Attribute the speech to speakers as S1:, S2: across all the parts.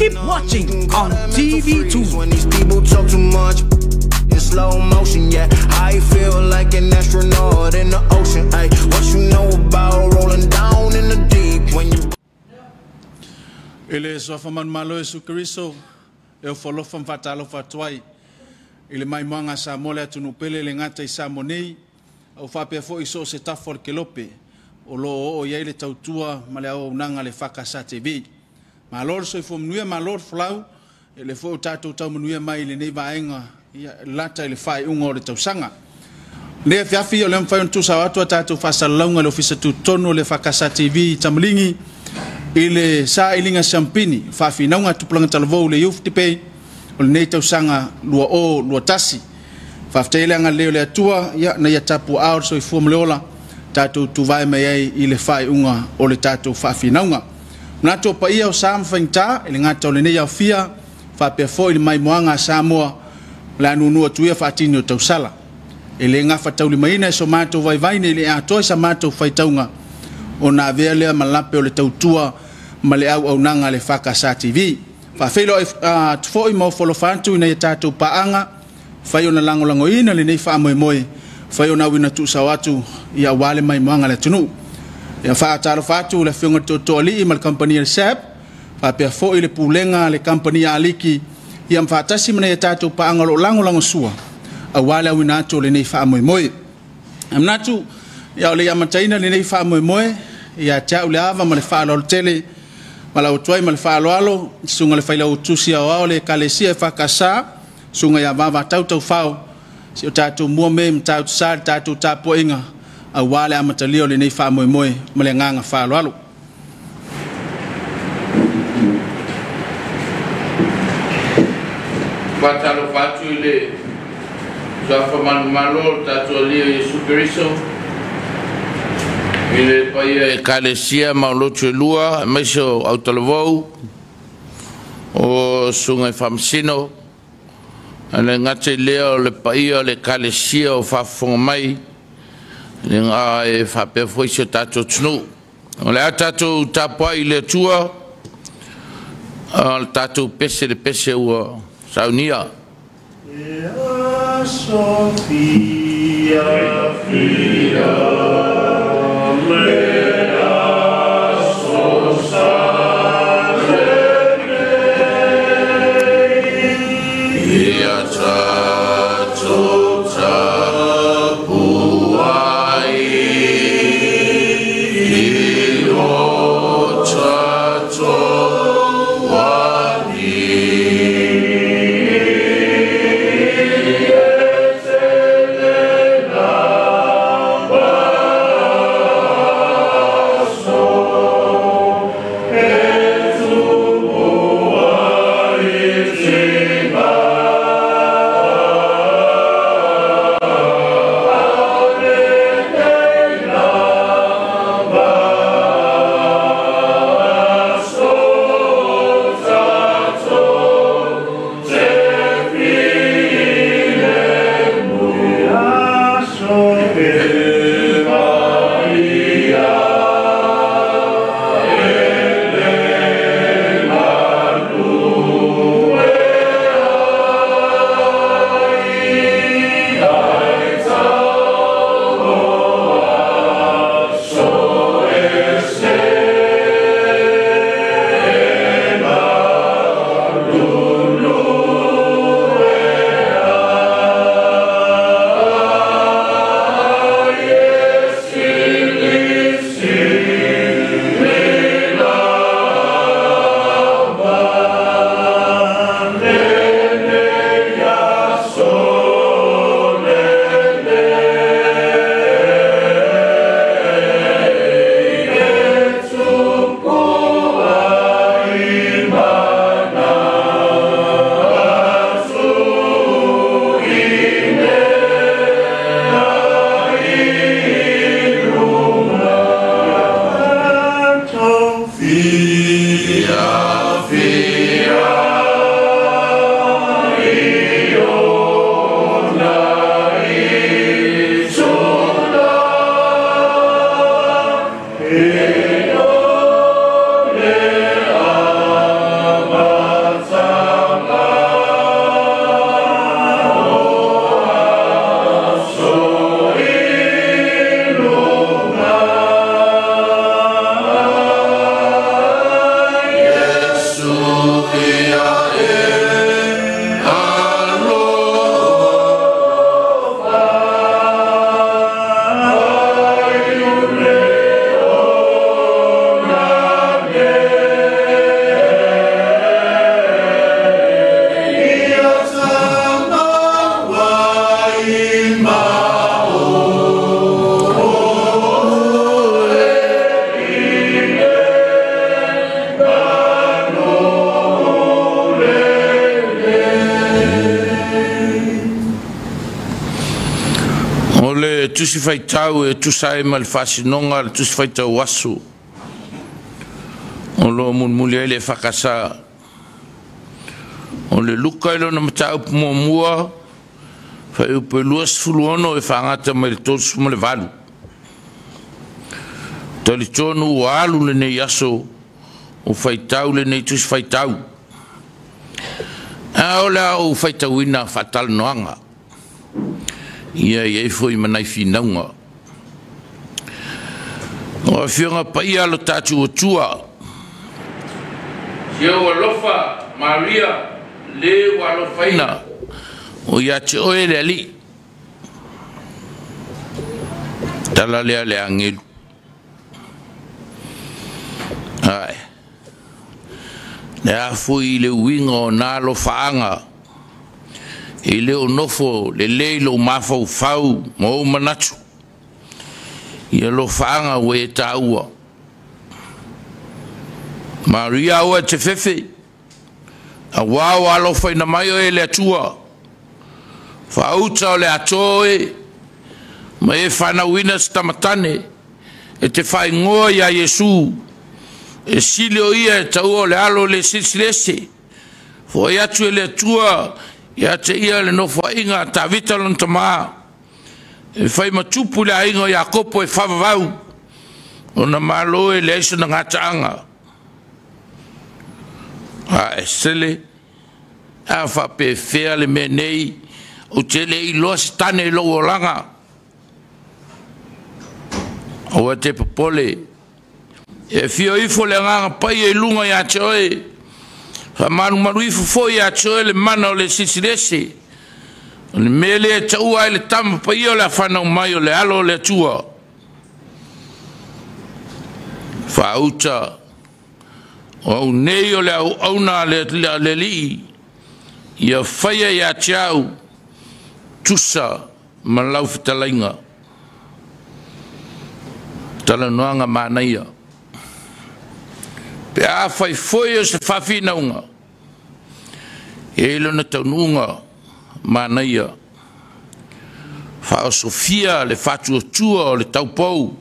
S1: Keep watching on TV2.
S2: When these people talk too much in slow motion, yeah, I feel like an astronaut in the ocean. Ay, what you know about rolling down in the deep? When you
S3: I le suafa manumalo o Iesu Keriso, e ofo alofa ma faatalofa atu ai i le maimoaga a Samoa le atunuu pele le gata i Samoa nei, a ua faapea foi i so o se tafa o le kelope o lo o oo i ai le tautua ma le auaunaga a le EFKS TV. Malo le soifua manuia, malo le folau, e le foi o tatou tau manuia mai i lenei vaega ia lata i le faaiuga o le tausaga. Lenei afiafi o lea mafai ona tuusao atu a tatou faasalalauga i le Ofisa Tutotonu o le EFKS TV i Tamaligi i le sailiga siampini faafinauga a tupulaga talavou le Youth Debate o lenei tausaga 2021. Faafetai le agalelei o le Atua ia na ia tapuaao le soifua ma le ola tatou tuvae mai ai i le faaiuga o le tatou faafinauga. Manatu o paia o sa ma faigata i le gata o lenei aofia faapea foi le maimoaga a Samoa o le a nuunuu atu ia faatini o tausala. E le gafataulimaina e so matou vaivai nei le atoa i sa matou faitauga ona avea lea ma lape o le tautua ma le auaunaga a le EFKS TV. Faafeiloai atu foi ma ofo alofa atu ina ia tatou paaga fai ona lagolagoina lenei faamoemoe fai ona auina tuusao atu ia aua le maimoaga a le atunuu. Ia faatalofa atu le afioga i le Tootooalii ma le kamupani a le SAB, faapea foi le pulega a le kamupani a Aliki, ia ma faatasi ma nai a tatou paaga o lo o lagolagosua aua le auina atu o lenei faamoemoe. E manatu ia o le i amataina lenei faamoemoe ia te au le ava ma le faaaloalo tele ma lau atu ai ma le faaaloalo susuga le Failautusi Aoao o le Ekalesia EFKS, susuga ia Vavatau Taufao, si o tatou mua me Matautu Sa le tatou tapuaiga aua le amatalia o lenei faamoemoe ma le agaga faaaloalo.
S4: Faatalofa atu i le suafa manumalo o le tatou Alii o Iesu Keriso i le paia e Ekalesia ma o lotu e lua, aemaise o autalavou o susuga i faamasino, ae le gata i lea o le paia o le Ekalesia o faafofoga mai e faapea foi si o tatou atunuu. O le a tatou tapuai i le Atua, o le tatou pese le pese ua saunia.
S5: E aso fia fia le aso sa lenei.
S4: Ia tatou tapuai i o tatou Alii.
S5: E tele na aso e tupu ai tina. Aole na aso tatou te filemu. E aso e Maria e le manu e ai ai tauloa so e se ma lulu e ai e sili sili lava lenei aso lenei e tupu ai manatu i mea i luga. Tatou fia
S4: fia
S5: i ona itula e o le
S4: O le tusi faitau e tusa ai ma le faasinoga le tusi faitau aso o lo o mulimuli ai le EFKS. O le Luka i lona mataupu muamua, fuaiupu e 26 e faagata mai le 38. Talitonu ua alu lenei aso o faitau lenei tusi faitau. A o le a ou faitauina faatalanoaga. Ia i ai foi ma nai finauga. O Afioga Paia a lo tatou Atua, Si ou alofa Maria, le ua alofaina, o ia te oe le Alii. Tala lea le agelu. Ae, le a foi i le uiga o nā alofaaga, e le o nofo lelei lou mafaufau ma ou manatu i alofaaga ua e taua. Maria aua e te fefe, auā ua alofaina mai oe e le Atua, faauta o le atoa oe, ma e fanauina se tamatane, e te faaigoa iā Iesu, e sili o ia e taua o le alo o le Silisili Ese, foai atu e le Atua ia te ia le nofoaiga a Tavita lona tamā, e fai ma tupu i le aiga o Iakopo e faavavau, ona malo e leai sona gataaga. A e sele, a faapefea le mea nei, ou te le iloa se tane i lou olaga. Aua te popole, e afio ifo le Agaga Paia i luga ia te oe, faamalumalu ifo foi ia te oe le mana o le Silisili Ese. O le mea lea e taua ai le tama paia o le a fanau mai o le alo o le Atua. Faauta o au nei o le auauna a le Alii, ia faia ia te au tusa ma lau fetalaiga. Talanoaga manaia. Pe afai foi o se faafinauga, e i ai lona taunuuga manaia. Faaosofia le faatuatua o le taupou.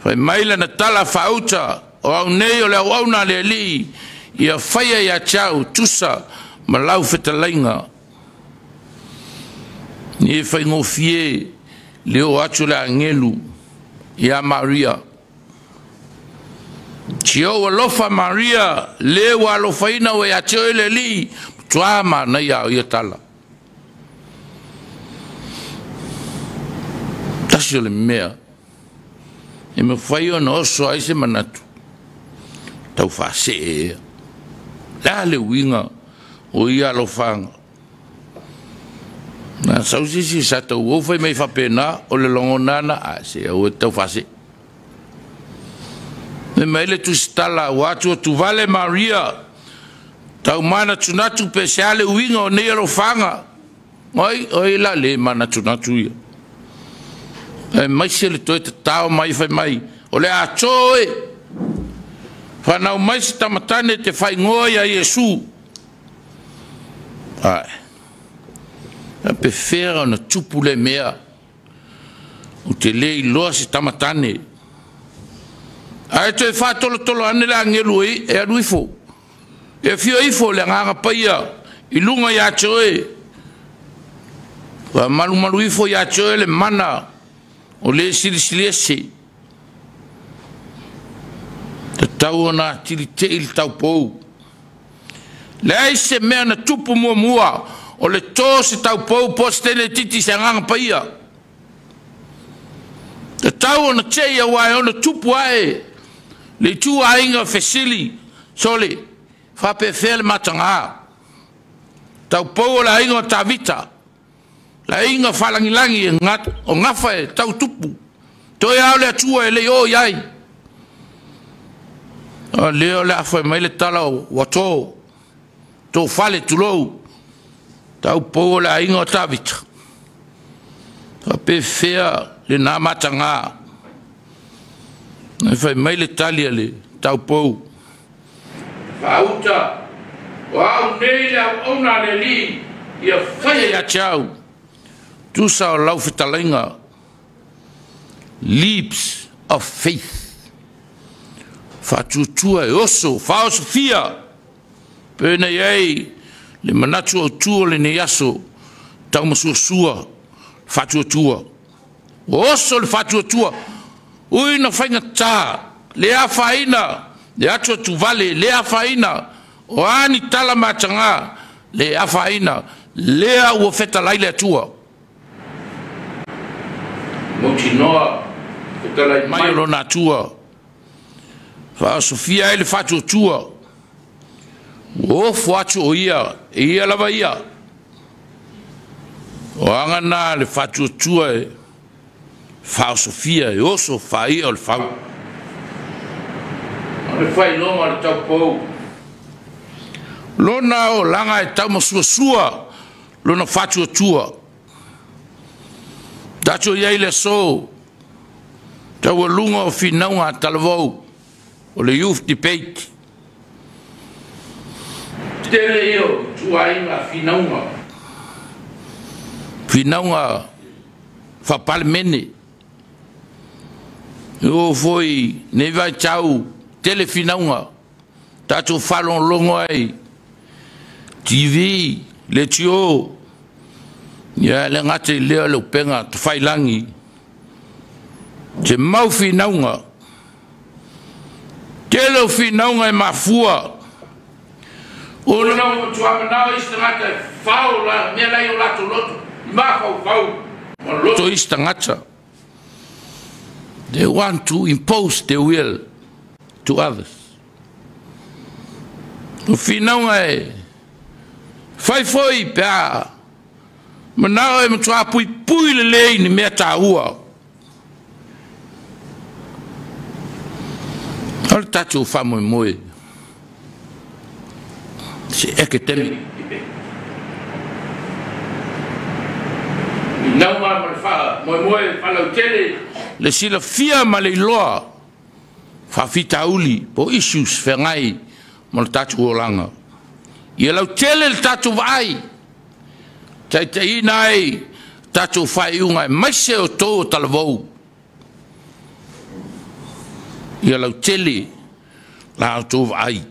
S4: Fai mai lana tala faauta, o au nei o le auauna a le Alii, ia faia ia te au tusa ma lau fetalaiga. E faigofie le oo atu o le agelu ia Maria. Si ou alofa Maria, le ua alofaina ua ia te oe le Alii, matua manaia o ia tala. Tasi o le mea e mafai ona oso ai se manatu, tau faasee ea. Le a le uiga o ia alofaga? Na sau se isi sa tauou fai mai faapena, o le lagona ana, a se aua e tau faasee. Fai mai le tusitala, ua atuatuvale Maria, tau manatunatu pe se a le uiga o nei alofaga. Oi, oi la le manatunatu ia. Aemaise le toe tatao mai fai mai, o le atoa oe. Fanau mai se tamatane te faaigoa ia Iesu. Ae, faapefea ona tupu le mea, ou te le iloa se tamatane. Ae toe faatolotolo ane le agelu e alu ifo. E afio ifo le Agaga Paia i luga ia te oe. Faamalumalu ifo ia te oe le mana o le Silisili Ese. Tatau ona atili tei le taupou. Leai se mea na tupu muamua o le to se taupou po o se teine itiiti i se Agaga Paia. Tatau ona tei aua e ono tupu ae le itu aiga fesili sole faapefea le matagā. Taupou o le aiga o Tavita, le aiga faalagilagi o gafa e tau tupu. Toe lava o le Atua e le i oo i ai. O lea o le a fai mai le tala ua to, to fale tulou, taupou o le aiga o Tavita. Faapefea lena matagā? Fai mai le tali a le taupou. Faauta o au nei le auauna a le Alii ia faia ia te au tusa o lau fetalaiga. Leaps of faith. Faatuatua e oso, faaosofia pe na i ai le manatu autu o lenei aso taumasuasua faatuatua. Ua oso le faatuatua, ui na faigata, le afaina, le atu atuvale, le afaina, o a ni tala mataga, le afaina, lea ua fetalai le Atua. Mautinoa fetalai mai o lona Atua, faaosofia ai le faatuatua, ua ofo atu o ia, e ia lava ia. O aga na le faatuatua e faaosofia e oso faaia o le fau. O le faailoga o le taupou. Lona olaga e taumasuasua lona faatuatua. Tatou i ai le aso, taualuga o finauga a talavou o le youth debate. Tele ia o ituaiga finauga. Finauga faapalemene. E oo foi nei vaitau tele finauga tatou faalogologo ai TV, leitio, ia le gata i lea o le upega tafailagi, te mau finauga. Tele o finauga e mafua ona ua matua manao isi tagata e fao la mea la i o latou loto i mafaufau ma loto isi tagata. They want to impose their will to others. O finauga e fai foi pe a manao e matua puipui lelei ni mea taua. O le tatou faamoemoe se academic debate. Finauga ma le faamoemoe faalautele le silafia ma le iloa faafitauli po issues feagai ma le tatou olaga. Ia lautele le tatou vaai, taitaiina ai tatou faaiuga aemaise o tou o talavou. Ia lautele la outou vaai.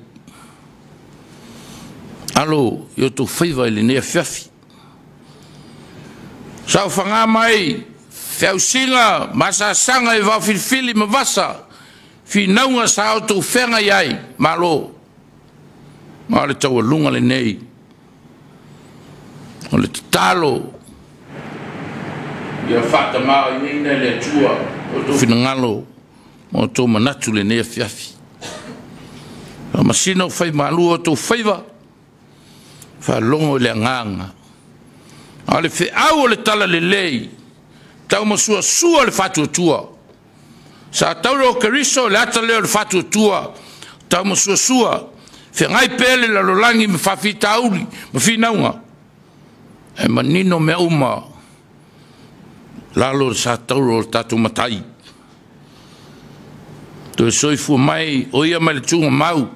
S4: Alo i outou faiva i lenei afiafi. Saofaga mai feausiga ma asasaga i vaofilifili ma vasa, finauga sa outou feagai ai, malo. Ma o le taualuga lenei o le tatalo ia faatamaoaigaina e le Atua outou finagalo ma outou manatu lenei afiafi. Faamasino faimalu outou faiva, faalogo i le agaga. A o le feau o le talalelei, taumasuasua le faatuatua. Sa tauro o Keriso le ata lea o le faatuatua, taumasuasua, feagai pea le lalolagi ma faafitauli ma finauga. E manino mea uma lalo o le sa tauro o le tatou matai. Toe soifua mai o ia mai le tuga mau.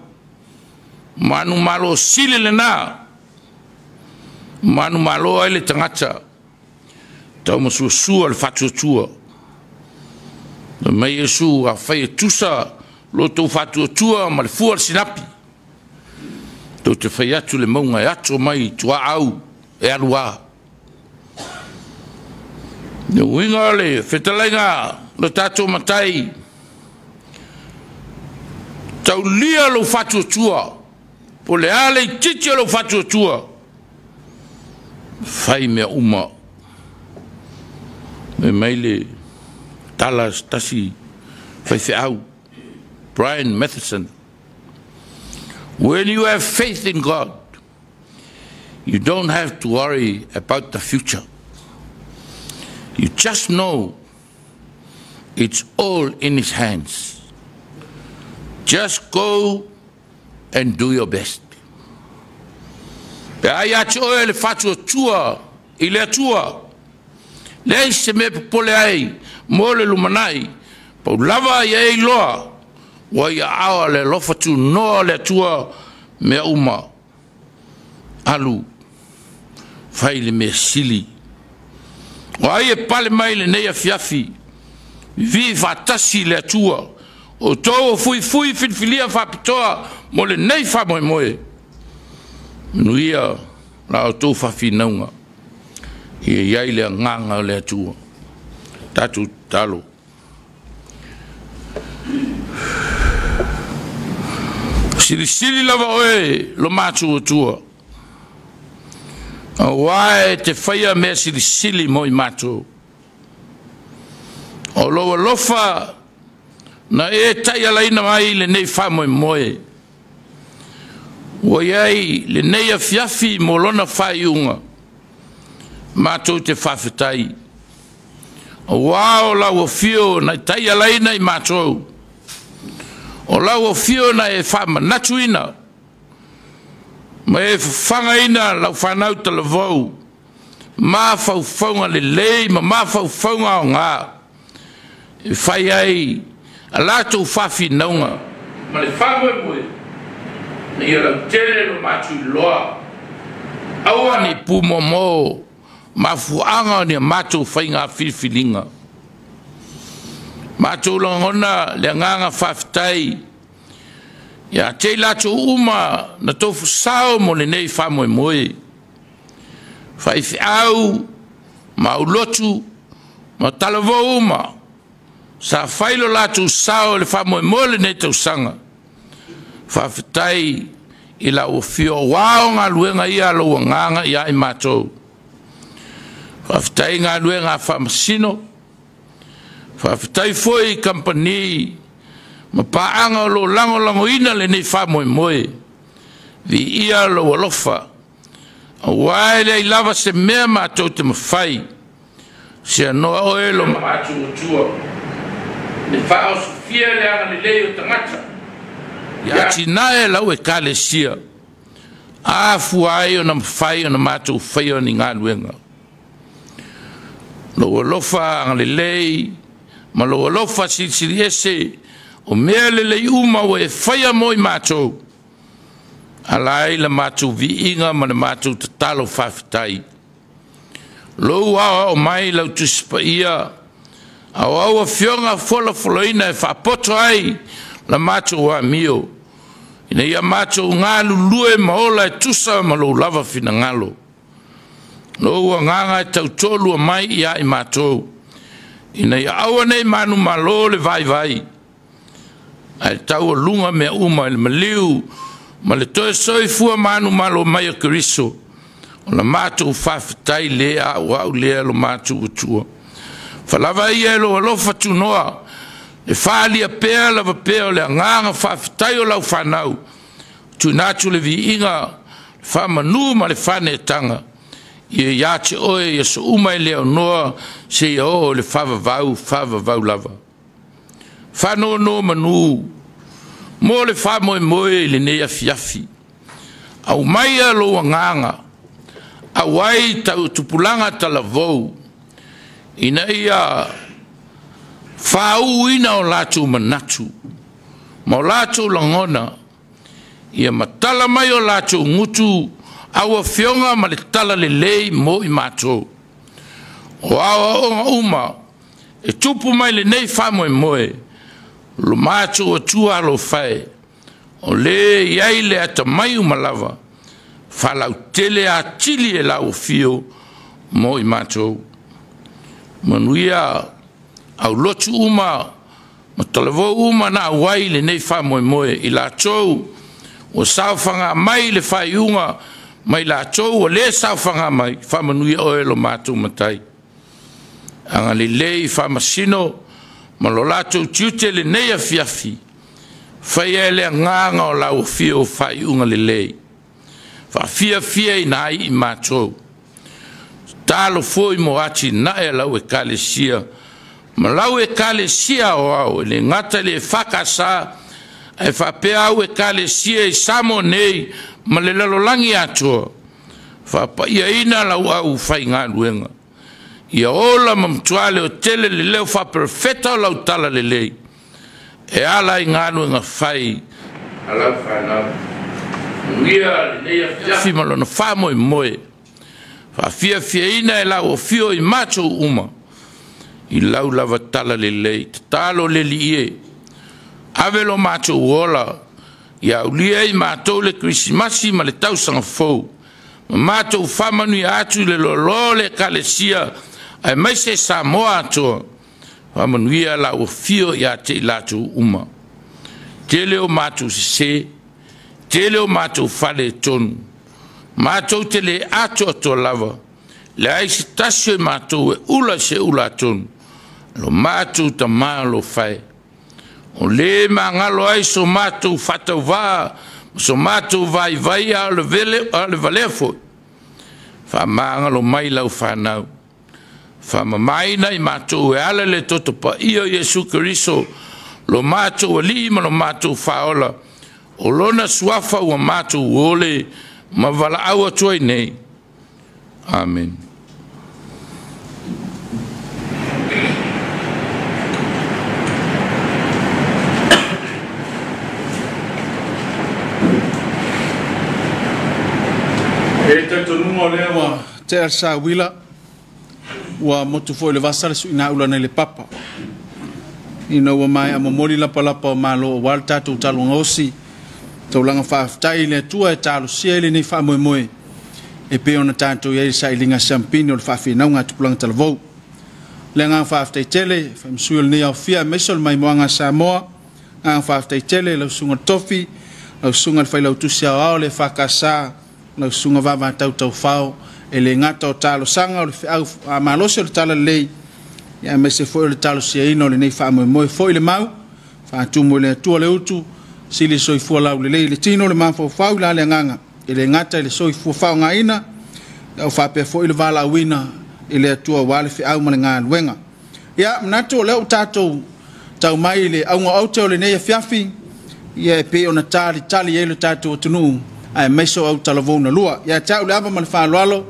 S4: Manu malo sili lena. Manu malo ai le tagata. Taumasuasua le faatuatua. Fai mai Iesu, afai e tusa lo outou faatuatua ma le fua o le sinapi, tou te fai atu le mauga e ato mai i tuaau e alu a. Le uiga o le fetalaiga lo tatou matai, taulia lou faatuatua, po o le a le itiiti o lou faatuatua, fai mea uma. Fai mai le tala a se tasi faifeau, Brian Matheson, When you have faith in God, you don't have to worry about the future. You just know it's all in His hands. Just go and do your best. Pe a ia te oe le faatuatua i le Atua, leai se mea e popole ai mo le lumanai, pau lava ia e iloa ua i aao le alofa tunoa o le Atua mea uma, alu fai le mea sili. O ai e pale mai lenei afiafi, vivii faatasi i le Atua, o outou o fuifui filifilia faapitoa mo lenei faamoemoe. Manuia la outou faafinauga, ia i ai le agaga o le Atua. Tatou tatalo. Silisili lava oe lo matou Atua, auā e te faia mea silisili mo i matou. O lou alofa na e taialaina mai lenei faamoemoe, ua i ai lenei afiafi mo lona faaiuga, matou te faafetai. Auā o lau afio na taialaina i matou, o lau afio na e faamanatuina ma e fafagaina lau fanau talavou, mafaufauga lelei ma mafaufauga aoga e fai ai a latou faafinauga ma le faamoemoe ina ia lautele lo matou iloa, aua ne i pumomo mafuaaga o ni a matou faiga filifiliga. Matou lagona le agaga faafetai ia te i latou uma na tofusao mo lenei faamoemoe, faifeau ma aulotu ma talavou uma sa fai lo latou sao i le faamoemoe lenei tausaga. Faafetai i lau afio aua o galuega ia a lou agaga ia i matou. Faafetai i galuega a faamasino, faafetai foi i kamupani ma paaga o lo o lagolagoina lenei faamoemoe. Viia lou alofa, auā e leai lava se mea matou te mafai, seanoa oe lo matou Atua, le faaosofia le agalelei o tagata ia atinae lau Ekalesia, a fua ai ona mafai ona matou faia ni galuega. Lou alofa agalelei ma lou alofa silisili ese, o mea lelei uma ua e faia mo i matou, ala ai la matou viiga ma le matou tatalo faafetai. Lou aoao mai lau Tusi Paia, a o au afioga folafolaina e faapoto ai la matou amio, ina ia matou galulue ma ola e tusa ma lou lava finagalo. Lou agaga e tautolua mai ia i matou, ina ia aua nei manumalo le vaivai, ae taualuga mea uma i le maliu ma le toe soifua manumalo mai o Keriso, o la matou faafetai le auau lea lo matou Atua. Falava ia e lou alofa tunoa, e faaalia pea lava pea o le agaga faafetai o lau fanau, tuuina atu le viiga, le faamanu ma le faaneetaga, ia ia te oe i aso uma e le aunoa seia oo i le faavavau, faavavau lava. Faanonomanu mo le faamoemoe i lenei afiafi. Aumaia lou agaga, auai tau tupulaga talavou, ina ia faauuina o latou manatu ma o latou lagona, ia matala mai o latou gutu au afioga ma le tala lelei mo i matou. O aoaoga uma e tupu mai lenei faamoemoe, lo matou Atua alofa e, o le i ai le atamai uma lava, faalautele atili e lau afio mo i matou. Manuia aulotu uma ma talavou uma na auai lenei faamoemoe, i latou ua saofaga mai le faaiuga ma i latou ua le saofaga mai, faamanuia oe lo matou Matai. Agalelei faamasino ma lo latou tiute lenei afiafi, faia e le agaga o lau afio faaiuga lelei, faafiafiaina ai i matou. Tatalo foi mo atinae a lau Ekalesia ma lau Ekalesia aoao, e le gata i le EFKS, ae faapea au Ekalesia i Samoa nei ma le lalolagi atoa. Faapaiaina lau au faigaluega, ia ola ma matua leotele le leo faaperofeta o lau tala lelei, e ala i galuega fai a lau fanau. Manuia lenei afiafi ma lona faamoemoe, faafiafiaina e lau afio i matou uma i lau lava tala lelei. Tatalo le Alii e, ave lo matou ola ia aulia i matou le Kerisimasi ma le tausaga fou, ma matou faamanuia atu i le loaloa o le Ekalesia aemaise Samoa atoa. Faamanuia lau afio ia te i latou uma. Tele o matou sese, tele o matou faaletonu, matou te le atoatoa lava, leai se tasi o i matou e ula i se ula atonu, lo matou tamā alofa e. O le magalo ai so matou faatauvaa ma so matou vaivai a o le valea foi. Faamagalo mai lau fanau, faamamaina i matou e ala i le toto paia o Iesu Keriso, lo matou Alii ma lo matou Faaola, o lona suafa ua matou ole ma valaau atu ai nei. Amen.
S3: E talitonuga o lea ua tea le sauila, ua motu foi le vasa le suina ula nei le papa. Ina ua maea momoli lapalapa o malo aua le tatou talogaosi, taulaga faafetai i le Atua e talosia i lenei faamoemoe, e pei ona tatou i ai i le sailiga siampini o le faafinauga a tupulaga talavou. Le agaga faafetai tele, faimasui o lenei aofia aemaise o le maimoaga a Samoa, agaga faafetai tele lau susuga Tofi, lau susuga le Failautusi Aoao le EFKS, lau susuga Vavatau Taufao, e le gata o talosaga o le feau malosi o le talalelei, aemaise foi o le talosiaina o lenei faamoemoe. Foi le mau, faatumu e le Atua le utu, sili soifua laulelei i le tino le mafaufau i la le agaga, e le gata i le soifua faaaogaina, au faapea foi le valaauina i le Atua aua le feau ma le galuega. Ia, manatu o lea ua tatou tau mai i le auga aute o lenei afiafi, ia e pei ona talitali ai le tatou atunuu aemaise o autalavou na lua. Ia te au le ava ma le faaaloalo,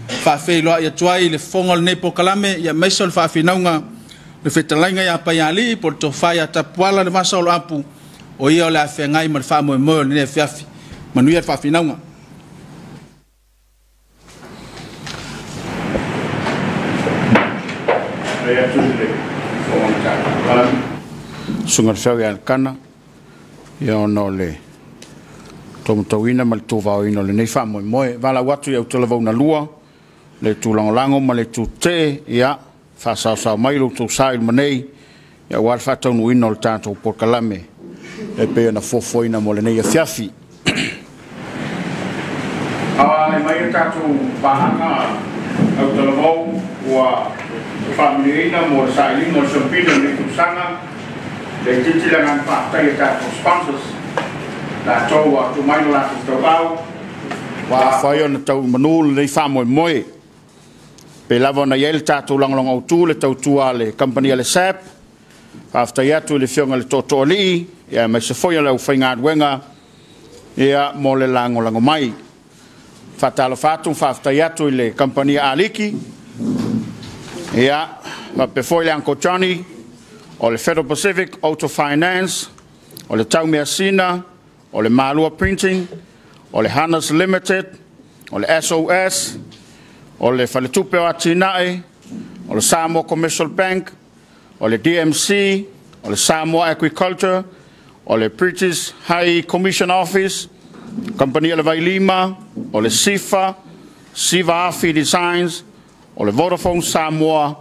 S3: faafeiloai atu ai i le fofoga o lenei polokalame, ia aemaise o le faafinauga le fetalaiga ia Paialii po o le tofa ia Tapuala le Vasa o Loapu, o ia o le afeagai ma le faamoemoe o lenei afiafi. Manuia le faafinauga.
S6: Susuga i le Feau ia Elkana, ia ona o le taumatauina ma le tuvaoina o lenei faamoemoe. Valaau atu i autalavou na lua, le tūlagolago ma le tūtetee, ia faasaosao mai lo outou sa i luma nei, ia aua le faataunuuina o le tatou polokalame e pei ona fuafuaina mo lenei afiafi. Ae mai le tatou paaga autalavou ua faamanuiaina mo le sailiga o le siampini o lenei tausaga. Le itiiti le agaga faafetai i tatou sponsors, latou ua tuu mai lo latou tauau ua afai ona tau manu lenei faamoemoe. Pe lava ona i ai le tatou lagolago autu le tautua a le kamupani a le SAP. Faafetai atu i le afioga i le Tootooalii, ia aemaise foi o le aufaigaluega, ia mo le lagolago mai. Faatalofa atu, faafetai atu i le kamupani a Aliki, ia faapea foi le Uncle Johnny, o le Federal Pacific Auto Finance, o le Taumeasina, o le Malua Printing, o le Hannes Limited, o le SOS, o le Faletupe o Atinae, o le Samoa Commercial Bank, o le DMC, o le Samoa Agriculture, o le British High Commission Office, Kamupani a le Vailima, o le SIFA, Siva Afi Designs, o le Vodafone Samoa,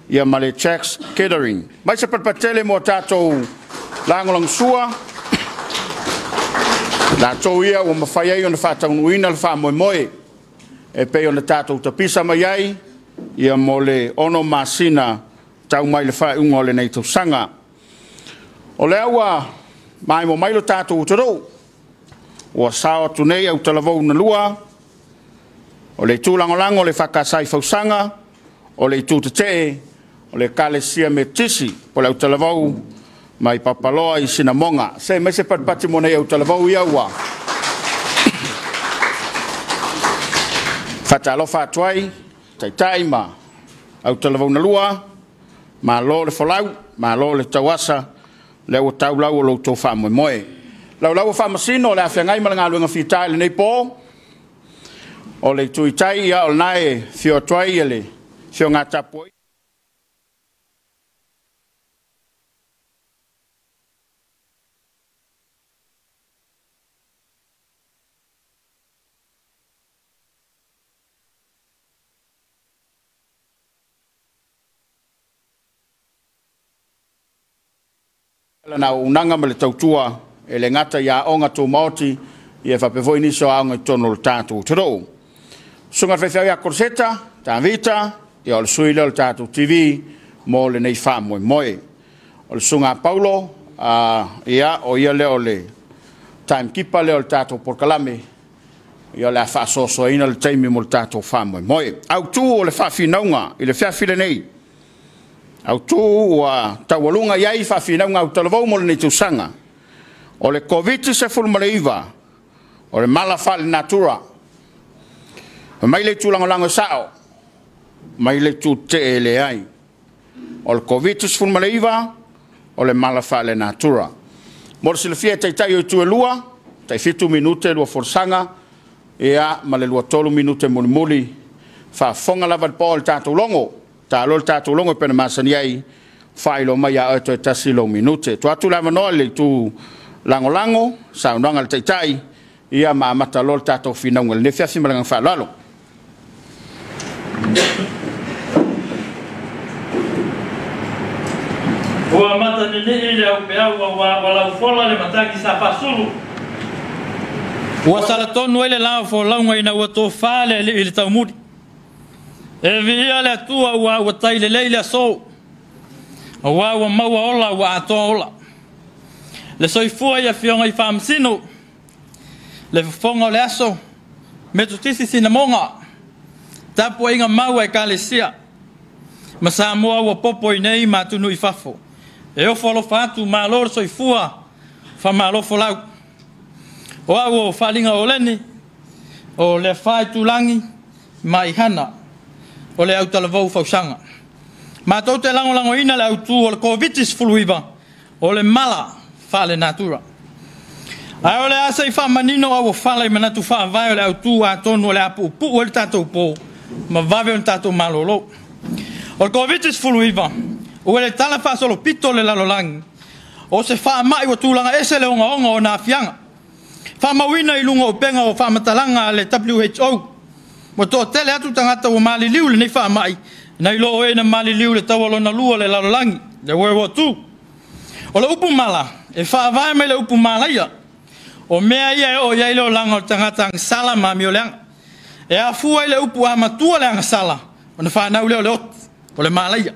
S6: ia ma le Jack's Catering. Mai se patupatele mo tatou lagolagosua, latou ia ua mafai ai ona faataunuuina le faamoemoe e pei ona tatou tapisa mai ai ia mo le 6 masina tau mai le faaiuga o lenei tausaga. O lea ua maimo mai lo tatou atunuu, ua sao atu nei autalavou na lua, o le itu lagolago o le EFKS i Fausaga, o le itu tetee o le Ekalesia Metotisi po o le autalavou mai Papaloa i Sinamoga. Se mai se patupatu mo nei autalavou ia ua faatalofa atu ai, taitai ma autalavou na lua, malo le folau, malo le tauasa, lea ua tau lau o lo outou faamoemoe. Laulau o Faamasino o le afeagai ma le galuega fita i lenei po. O le itu i tai, ia o lena e afio atu ai le afioga tapuai lana auaunaga ma le tautua e le gata i aoga tumaoti ia faapea foi nisi o aoga i totonu o le tatou atunuu. Susuga i le faifeau ia Koloseta, Tavita, ia o le sui lea o le tatou TV mo lenei faamoemoe. O le susuga a Paulo, ia o ia lea o le timekeeper lea o le tatou polokalame, ia o le a faasoasoaina le taimi mo le tatou faamoemoe. Autu o le faafinauga i le fiafi lenei, autu ua taualuga i ai faafinauga autalavou mo lenei tausaga, o le Koviti-19, o le mala faale-natura. Fai mai le itu lagolago e sao, mai le itu tetee e leai. O le Koviti-19, o le mala faale-natura. Mo le silafia e Taitai o Itu e lua, tai 7 minute lua folasaga, ia ma le 23 minute mulimuli, faafofoga lava le poa o le tatou logo. Ta loa le tatou logo e pei ona masani ai, faailoa mai ia oe toe tasi lou minute. Tuu atu le avanoa i le itu lagolago, saunoaga a le Taitai, ia ma amata loa le tatou finauga i lenei afiafi ma le agaga faaaloalo.
S7: Ua amata ninii le aupeau aua ua laufola le matagi sa faasulu. Ua salatonu ai le la o folauga ina ua tofa le alii i le taumuli. E viia le Atua aua ua tai lelei le aso, aua ua maua ola ua atoa ola. Le soifua i afioga i Faamasino, le fofoga o le aso, Metotisi Sinamoga, tapuaiga mau a Ekalesia, ma Samoa ua popo i nei ma atunuu i fafo. E ofo alofa atu, malo le soifua, faamalo folau. O au o Faaliga Oleni, o le afa itulagi ma Ihana, o le autalavou fausaga. Matou te lagolagoina le autu o le Koviti-19, o le mala faale-natura. Ae o le a se i faamanino auofala i manatu faavae o le autu atonu o le a puupuu ai le tatou po ma vave ona tatou malolo. O le Koviti-19, ua le tala faasolopito le lalolagi, o se faamai ua tulaga ese le ogaoga o ona aafiaga. Faamauina i luga o upega o faamatalaga a le WHO, ua toatele atu tagata ua maliliu i lenei faamai, nai lo o e na maliliu i le taua lona lua o le lalolagi, le World War II. O le upu mala, e faavae mai le upu malaia, o mea ia e oo i ai le olaga o le tagata agasala ma amioleaga. E afua i le upu a matua le agasala, ona fanau lea o le oti, o le malaia.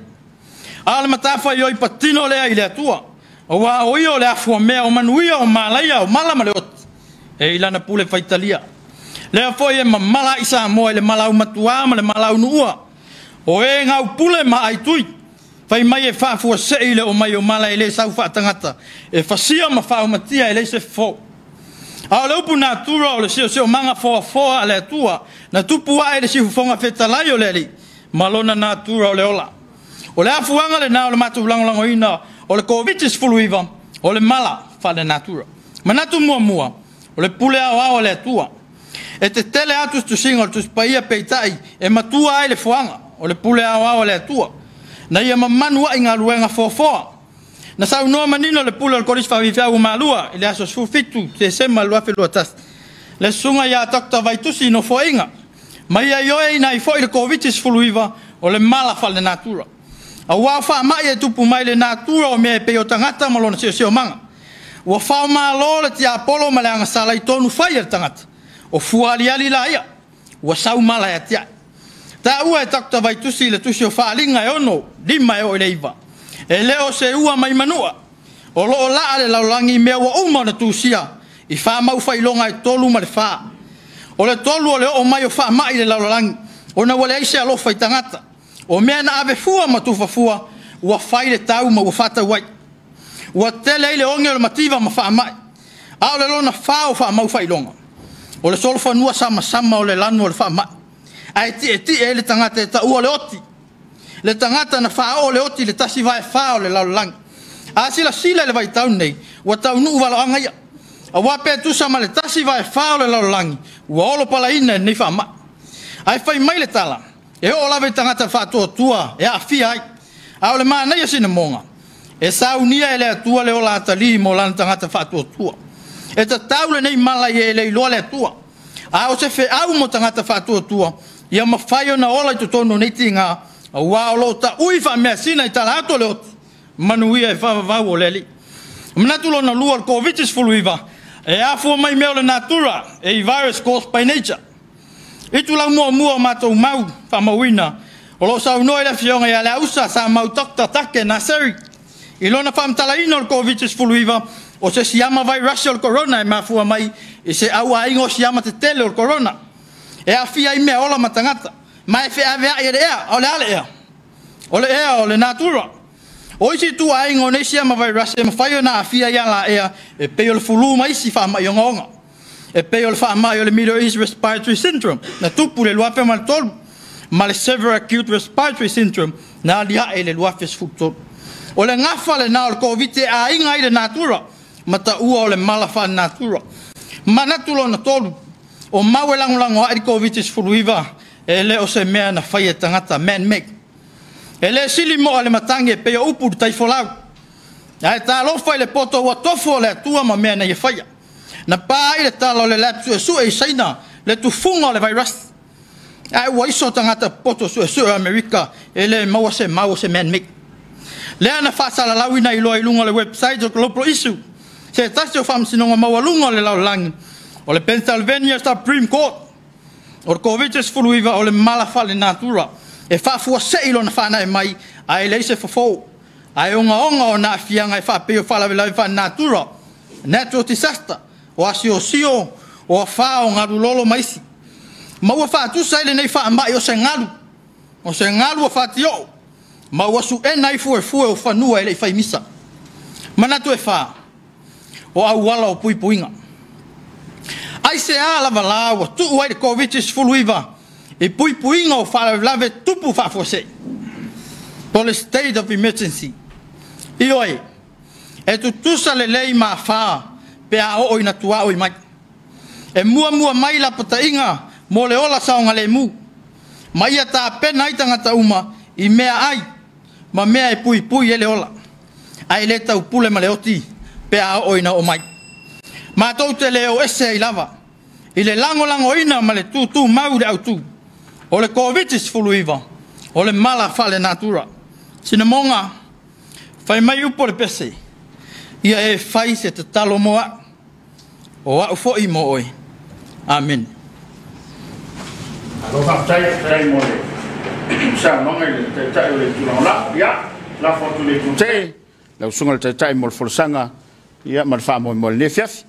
S7: A o le matafaioi patino lea i le Atua, aua o ia o le afuamea o manuia, o malaia, o mala ma le oti, e i lana pule faitalia. Lea foi e mamala ai Samoa i le malau matuā ma le malau nuua, o e gaupule ma aitui, fai mai e faafuasei le omai o mala e le sau faatagata, e fasia ma faaumatia e leai se fofo. A o le upu natura o le siosiomaga foafoa a le Atua, na tupu ae i le siufofoga fetalai o le Alii, ma lona natura o le ola. O le afuaga lena o le matou lagolagoina o le Koviti-19, o le mala faale-natura. Manatu muamua, o le pule aoao a le Atua. E tetele atu tusitusiga o le Tusi Paia, peitai e matua ai le foaga o le pule aoao a le Atua, na ia mamanu ai galuega foafoa. Na saunoa manino le pule o le Kolisi Faafifeau o Malua i le aso 17 Tesema 2021, le susuga ia Dr. Vaitusi Nofoaiga, ma ia ioeina ai foi le Koviti-19 o le mala faale-natura. Aua o faamai e tupu mai le natura o mea e pei o tagata ma lona siosiomaga. Ua faomalo le tiapolo ma le agasala i tonu fai a le tagata. O fua aliali laia, ua sau mala e atiae. Taua e Dr. Vaitusi le tusi o Faaaliga e 6, 5 e oo i le 9. E le o se ua mai manua, o lo o laa le lalolagi i mea ua uma ona tusia i faamau failoga e 3 ma le 4. O le 3 o le oo mai o faamai i le lalolagi, ona ua leai se alofa i tagata. O mea na ave fua ma tufa fua, ua fai le tau ma ua faatau ai. Ua tele ai le oge o le mativa ma faamai. A o le lona 4 o faamau failoga, o le solofanua samasama o le lanu o le faamai. Ae tietie ai le tagata e taua le oti. Le tagata na faaoo le oti i le 1/4 o le lalolagi. A silasila i le vaitau nei, ua taunuu valoaga ia. Auā pe tusa ma le 1/4 o le lalolagi ua olo palaina i lenei faama'i. Ae fai mai le tala, e oo lava i tagata faatuatua e aafia ai. A o le manaia sinamoga, e saunia e le Atua le ola atalii mo lana tagata faatuatua. E tatau lenei mala i e le iloa le Atua. A o se feau mo tagata faatuatua, ia mafai ona ola i totonu o nei tiga, auā o lo o taui faameasina i tala atu o le oti, manuia e faavavau o le Alii. Manatu lona lua o le Koviti-19, e afua mai mea o le natura, a virus caused by nature. Itulau muamua o matou mau faamauina, o lo o saunoa i le afioga ia Leausa Samau Dr. Take Naseri, i lona faamatalaina o le Koviti-19, o se siama vairasi o le corona e mafua mai i se auaiga o siama tetele o le corona. E aafia ai meaola ma tagata, ma e feaveai e le ea. A o le a le ea? O le ea o le natura. O isi ituaiga o nei siama vairasi e mafai ona aafia ai alaea e pei o le fulu ma isi faamai ogaoga. E pei o le faamai o le Middle East Respiratory Syndrome na tupu i le 2003 ma le Severe Acute Respiratory Syndrome na aliae i le 2013. O le gafa lena o le Koviti e aiga ai le natura ma taua o le mala faalenatura. Manatu lona tolu, o mau e lagolago ai le Koviti-19 e le o se mea na faia e tagata, man-made. E le sili mo'a le matagi e pei o upu i le taifolau. Ae talofa i le poto ua tofu o le Atua ma mea na ia faia. Na pa ai le tala o le lab suesue i Saina le tufuga o le vairasi. Ae ua iso tagata poto suesue o Amerika e le maua se mau o se man-made. Lea na faasalalauina ai loa i luga o le website o Global Issue, se tasi o faamasinoga maualuga o le lalolagi, o le Pennsylvania Supreme Court, o le Koviti-19 o le mala faalenatura e faafuasei lona faanae mai ae leai se fofo, ae ogaoga ona aafiaga e faapei o faalavelave faalenatura, natural disaster, o asiosio, o afa o galulolo ma isi. Ma ua faatusa ai lenei faamai o se galu, o se galu ua fatioo, ma ua suena ai fuefue o fanua e le i fai misa. Manatu e fa, o auala o puipuiga. Aisea lava la ua tuu ai le Koviti-19 i puipuiga o faalavelave tupu faafuasei, po o le state of emergency. Ioe, e tutusa lelei ma afa pe a oo ina tuaoi mai. E muamua mai lapataiga mo le ola saogalemu, ma ia tapena ai tagata uma i mea ai ma mea e puipui ai le ola, ae le taupule ma le oti pe a oo ina oo mai. Matou te le o ese ai lava i le lagolagoina ma le tutumau i le autu o le Koviti-19 o le mala faalenatura. Sinamoga, fai mai upu o le pese, ia e fai se tatalo mo au, o au foi mo oe. Amene.
S6: Malo faafetai, faafetai mo le saunoaga i le Taitai o le Itu Lagolago. Ia, lafo atu i le Itu Tee, lau Susuga i le Taitai mo le folasaga ia ma le faamoemoe i lenei afiafi.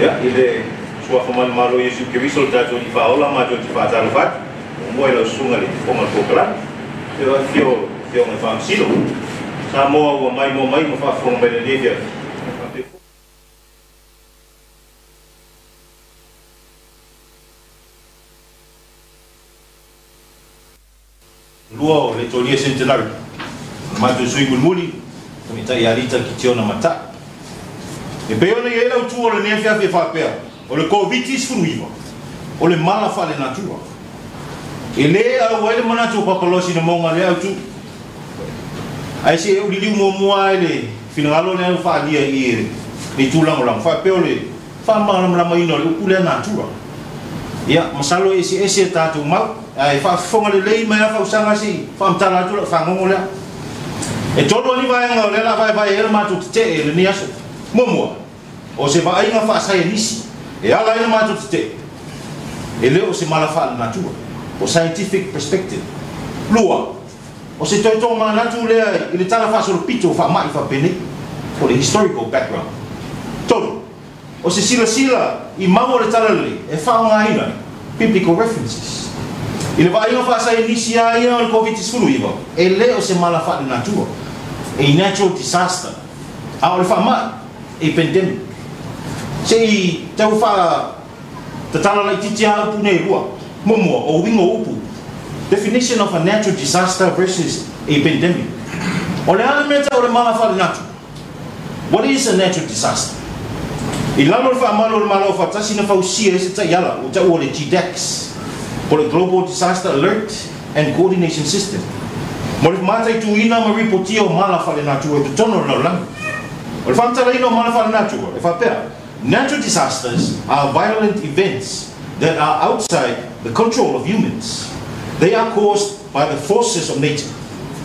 S5: Ia, i le Suafa manumalo o Iesu Keriso lo tatou Alii Faaola, matou te faatalofa atu, muamua i lau Susuga i le Fofoga o le Kokalani, afio afio o Afioga i Faamasino, Samoa ua maimoa mai ma faafofoga mai i lenei afiafi, faapea foi. Lua o le Tolia Centenary, o le matou sui mulimuli, Tamaitai Alita Kitiona Mata'i. E pei ona i ai lau tu o lenei afiafi e faapea, o le Koviti-19, o le mala faalenatura. E le auai le manatu o Papaloa Sinamoga lea autu. Ae se i ou liliu muamua lava i le finagalo lea ua faaalia i i le itu lagolago, faapea o le faamalamalamaina o le upu lea natura. Ia, masalo e eseese a tatou mau, ae faafofoga lelei mai lava Fausaga se i faamatala atu lau fagogo lea. E tolu lava ni vaega o lea o le a vaevae ai le matou tetee i lenei aso. Muamua, o se vaaiga faasaienisi e ala ai le matou tetee, e le o se mala faalenatura, po scientific perspective. Lua, o se toe tomanatu lea i le tala faasolopito o faamai faapenei, po le historical background. Tolu, o se silasila i mau o le talalelei e faaaogaina ai biblical references. I le vaaiga faasaienisi a ia o le Koviti-19, e le o se mala faalenatura, a natural disaster, a o le faamai, a pandemic. Se i tau faatatala laitiiti a upu nei e lua. Muamua, o uiga o upu, definition of a natural disaster versus a pandemic. O le a le mea tau o le mala faalenatura? What is a natural disaster? I lalo le faamalu o le Malo Afaatasi na fausia ai se taiala ua taua o le GDACS, po o le Global Disaster Alert and Coordination System, mo le mataituina ma ripotia o mala faalenatura i totonu o le lalolagi. O le faamatalaina o mala faalenatura e faapea, Natural disasters are violent events that are outside the control of humans. They are caused by the forces of nature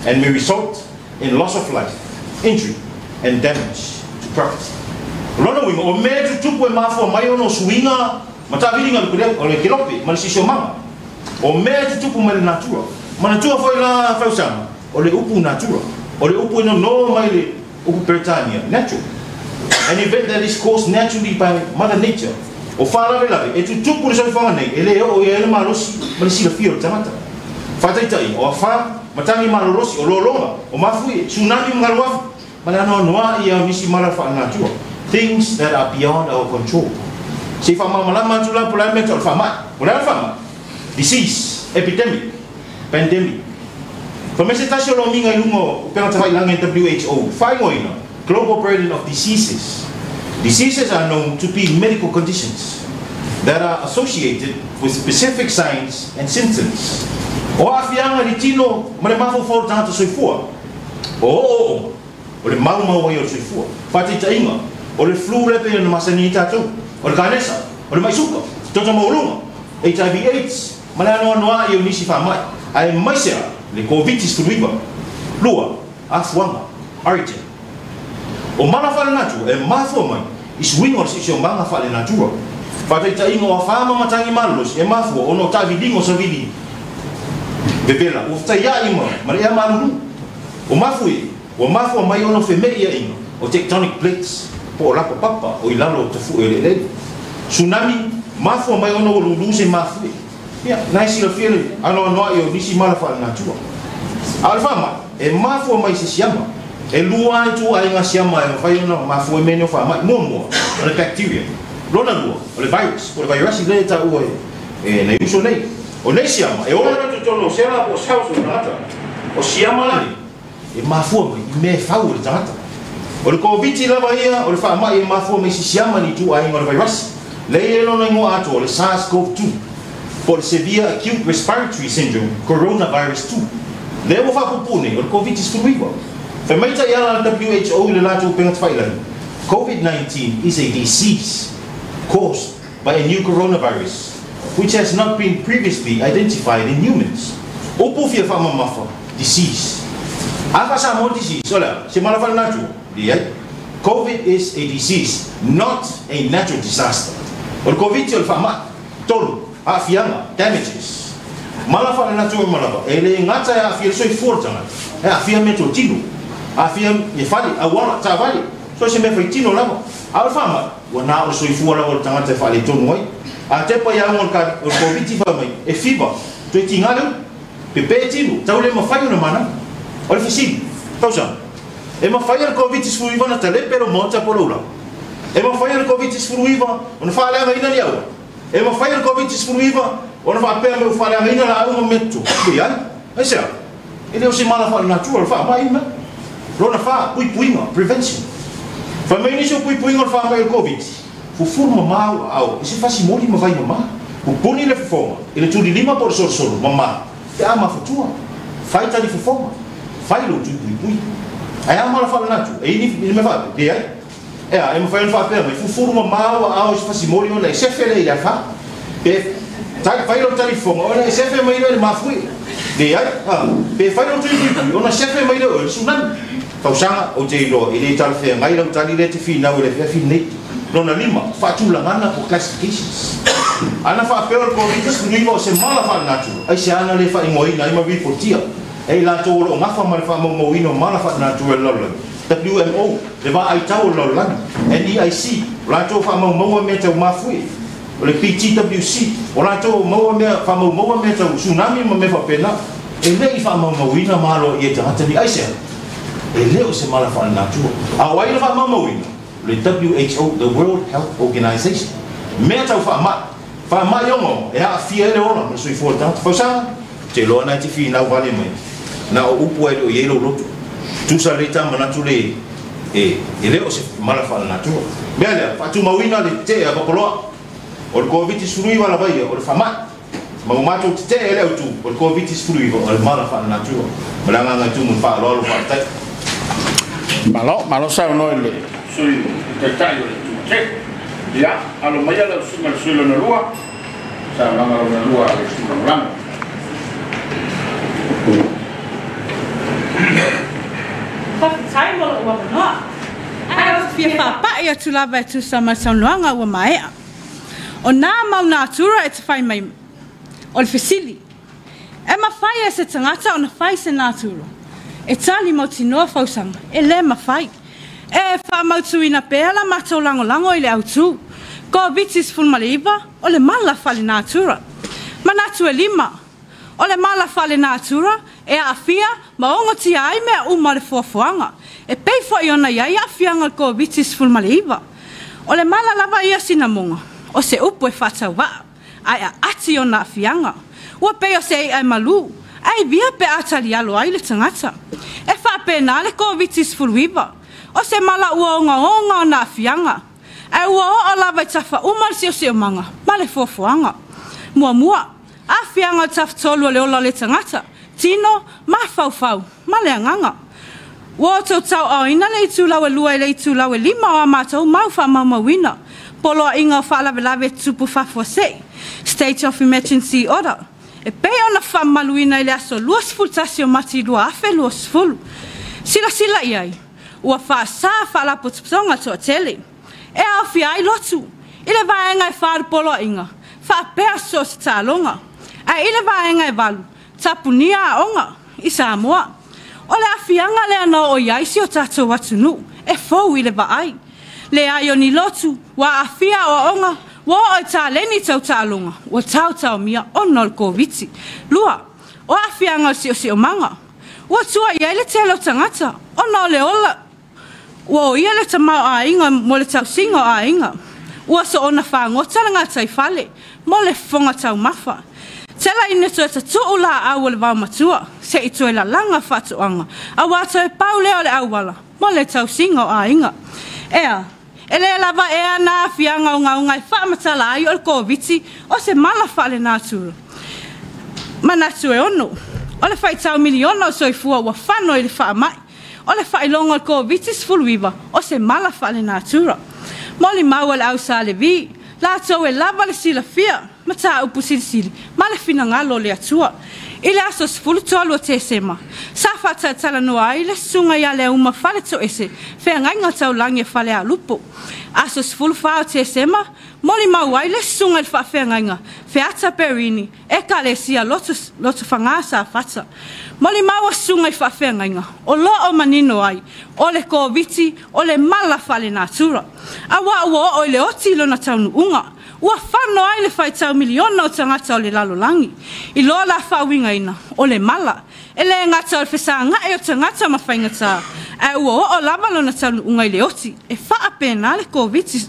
S5: and may result in loss of life, injury and damage to property. O lona uiga, o mea e tutupu e mafua mai ona o suiga ma taaviliga o le kelope ma le siosiomaga. O mea e tutupu mai le natura. Manatua foi la fausaga, o le upu natura, o le upu e nono mai le upu Peretania, natural. An event that is caused naturally by mother nature. O faalavelave e tutupu i le soifuaga nei, e le oo i ai le malosi ma le silafia o le tagata. Faataitaiga, o afa, matagi malolosi, o lologa, o mafuie, tsunami ma galuafu, ma le anoanoai ia o nisi mala faalenatura, things that are beyond our control. Se i faamalamalama atu la po o le a le mea tau o le faamai. O le a le faamai? Disease, epidemic, pandemic. Fai mai se tasi o lomiga i luga o upega tafailagi a le WHO, faaigoaina, Global Burden of Diseases. Diseases are known to be medical conditions that are associated with specific signs and symptoms. O aafiaga i le tino ma le mafaufau o le tagata soifua, o ooooga, o le maumau ai o le soifua. Faataitaiga, o le flu lea pei ona masani ai tatou, o le kanesa, o le mai suka, toto maualuga, HIV AIDS, ma le anoanoai o nisi faamai, aemaise a le Koviti-19. Lua, afuaga, origin. O mala faalenatura e mafua mai i suiga o le siosiomaga faalenatura. Faataitaiga o afa ma matagi malolosi e mafua ona o taaviliga o savili vevela ua fetaiai ma le ea malulu. O mafuie ua mafua mai ona o feme'ia'iga o tectonic plates po o lapapapa o i lalo o tafu'e o le eleele. Tsunami, mafua mai ona ua lulu se mafuie. Ia, na e silafia le anoanoa'i o nisi mala faalenatura. A o le faamai, e mafua mai i se siama. E lua lava ituaiga siama e mafai ona mafua ai mea nei o faamai. Muamua, o le bacteria. Lona lua, o le virus, po o le vairasi lea e taua e nai uso nei. O nei siama, e ola i totonu o sela po o cells o le tagata. O siama la nei, e mafua mai i mea e fau e le tagata. O le Koviti lava ia, o le faamai e mafua mai i se siama ni ituaiga o le vairasi. Lea e i ai lona igoa atoa, o le SARS-CoV-2, po o le Severe Acute Respiratory Syndrome Coronavirus 2. Lea ua faapuupuu nei, o le Koviti-19. Fai mai taiala a le WHO i le latou upega tafailagi, COVID-19 is a disease caused by a new coronavirus which has not been previously identified in humans. Upu fia faamamafa, disease. A faa-Samoa disease, o le a? Se mala faalenatua? Leai. Covid is a disease, not a natural disaster. O le Koviti o le faamai. Tolu, aafiaga, damages. Mala faalenatura ma lava, e le gata e aafia le soifua o le tagata, e aafia meatotino, aafia i fale, auala, taavale, so o se mea faitino lava. A o le faamai, ua na o le soifua lava o le tagata e faaletonu ai. A tepa i auga o le Koviti fai mai, e fiva, toe tiga le ulu, pepe tino, tau le mafai ona manava. O le fesili, tausaga, e mafai e le Koviti-19 ona talepe lou maota po o lou laga? E mafai e le Koviti-19 ona faaleagaina ni auala? E mafai e le Koviti-19 ona faapea mai ua faaleagaina laau ma mea totogi? Leai. Aisea? E le o se mala faalenatura o le faamai lena. Lona fa, puipuiga, prevention. Fai mai nisi o puipuiga o le faamai o le Koviti, fufulu mamā au aao i se fasi moli ma vai mamā. Pupuni le fofoga i le tulilima po o le solosolo mamā pe a mafatua. Fai tali fofoga. Fai lou tui puipui. Ae a mala faalenatura? E i ni mea faapea? Leai. Ea, e mafai ona faapea mai, fufulu mamā au aao i se fasi moli ona e sefe lea i le afa. Pe fai lou tali fofoga ona e sefe mai lea i le mafuie. Leai, a, pe fai lou tui puipui ona sefe mai lea o oe i le tsunami. Tausaga, ou te iloa, e le talafeagai lau tali lea e te finau i le afiafi lenei. Lona lima, faatulagana po classifications. Ana faapea o le Koviti-19 o se mala faalenatura, aisea ana le faaigoaina ai ma ripotia e i latou o lo o gafa ma le faamaumauina o mala faalenatura i le lalolagi, WMO, le vaai tau o le lalolagi, NEIC, o latou faamaumaua mea tau mafuie, o le PTWC, o latou maua mea, faamaumaua mea tau tsunami ma mea faapena. E le i faamaumauina ma aloaia e tagata ni aisea? E le o se mala faalenatura. A o ai na faamaumauina? O le WHO, the World Health Organization. Mea tau faamai, faamai ogaoga e aafia ai le ola ma le soifua o le tagata. Fausaga, ou te iloa na e te finau vale mai, na o upu lava e le o i ai lou loto. Tusa lelei ta manatu le E le o se mala faalenatura. Mea lea, faatumauina le tetee a papaloa. O le Koviti-19 lava ia, o le faamai. Ma ua matou tetee ai le autu, o le Koviti-19 o le mala faalenatura. Ma le agaga i tumu i le faaaloalo faafetai.
S6: Malo, malo saunoa i le sui taitai o le itu tele. Ia, alo maia lau susuga i le sui lona lua, saunoaga lona lua a le sui lagolago.
S8: Faafetai mo lou avanoa. Ae ou te fia faapai atu lava e tusa ma le saunoaga ua maea. O nā mau natura e te fai mai o le fesili, E mafai e se tagata ona fai se natura? E tali mautinoa fausaga, e le mafai. E faamautuina pea la matou lagolago i le autu. Koviti-19, o le mala faalenatura. Manatu e lima, o le mala faalenatura e aafia ma ogotia ai mea uma o le foafoaga, e pei foi ona i ai aafiaga o le Koviti-19. O le mala lava ia sinamoga, o se upu e faatauvaa, ae aati ona aafiaga. Ua pei o se i'a e malū, ae via pe a talialo ai le tagata. E faapena le Koviti-19, o se mala ua ogaoga ona aafiaga, ae ua oo lava i tafa uma le siosiomaga ma le foafoaga. Muamua, aafiaga o le tafatolu o le ola o le tagata, tino, mafaufau, ma le agaga. Ua outou tauaaoina le itulau e 2 i le itulau e 5 o a matou mau faamaumauina, Poloaiga o Faalavelave Tutupu Faafuasei, State of Emergency Order, e pei ona faamamaluina i le aso 21 o Mati 2020. Silasila i ai, ua faasā faalapotopotoga toatele, e aofia ai lotu, i le vaega e 4 o le poloaiga, faapea so o se taaloga, ae i le vaega e 8, tapunia aoga i Samoa. O le aafiaga lea na oo i ai si o tatou atunuu, e fou i le vaai. Leai o ni lotu, ua aafia aoaoga, ua oo i taleni tau taaloga, ua taotaomia ona o le Koviti. 2, o aafiaga o le siosiomaga. Ua tua i ai le tele o tagata ona o le ola ua oia le tamaoaiga mo le tausiga o aiga. Ua soona fagota le gataifale mo le fofoga taumafa. Tela ina toe tatuu laau o le vaomatua se i toe lalaga faatoaga, auā toe pau lea o le auala mo le tausiga o aiga. Ea, e le lava ea na aafiaga ogaoga e faamatala ai o le Koviti o se mala faalenatura. Manatu e 6, o le faitau miliona o soifua ua fano i le faamai. O le faailoga o le Koviti-19 o se mala faalenatura. Molimau a le au Sa Levi, latou e lava le silafia mataupu silisili ma le finagalo o le Atua. I le aso 13 o Tesema, sa faatalatalanoa ai le susuga ia Leauma Faletoese, feagaiga taulagi a Falealupo. Aso 14 o Tesema, molimau ai le susuga i le faafeagaiga Feata Perini, Ekalesia Lotofaga Safata. Molimau a susuga i faafeagaiga o lo o manino ai, o le Koviti o le mala faalenatura. Auā ua oo i le oti lona taunuuga, ua fano ai le faitau miliona o tagata o le lalolagi. I loa la faauigaina, o le mala, e le gata o le fesagai o tagata ma faigata, ae ua oo lava lona taunuuga i le oti, e faapena le Koviti.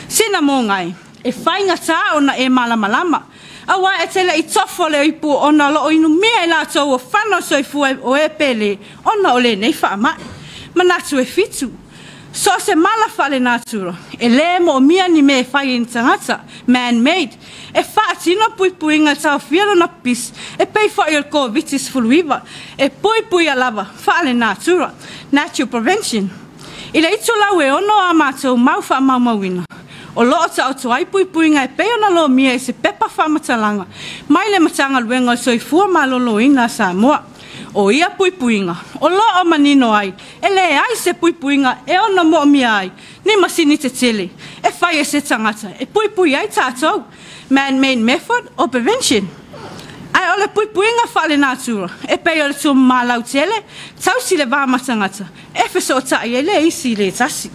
S8: Sina mogai, e faigata ona e malamalama, auā e te le i tofo le ipu ona o lo o inumia i latou ua fano le soifua o e pele ona o lenei faamai. Manatu e 7, so o se mala faalenatura, e lē moomia ni mea e fai e ni tagata, man made, e faatino puipuiga e taofia lona pipisi e pei foi o le Koviti-19, e puipuia lava faalenatura, natural prevention. I le itulau e 6 o a matou mau faamaumauina, o lo o taoto ai puipuiga e pei ona lomia i se pepa faamatalaga mai le Matagaluega o le Soifua Maloloina a Samoa. O ia puipuiga, o lo o manino ai, e leai se puipuiga e ono moomia ai ni masini tetele e fai e se tagata e puipui ai tatou, man-made method of prevention. Ae o le puipuiga faalenatura, e pei o le tumamalau tele, tausi le va ma tagata, e fesootai ai le isi i le tasi.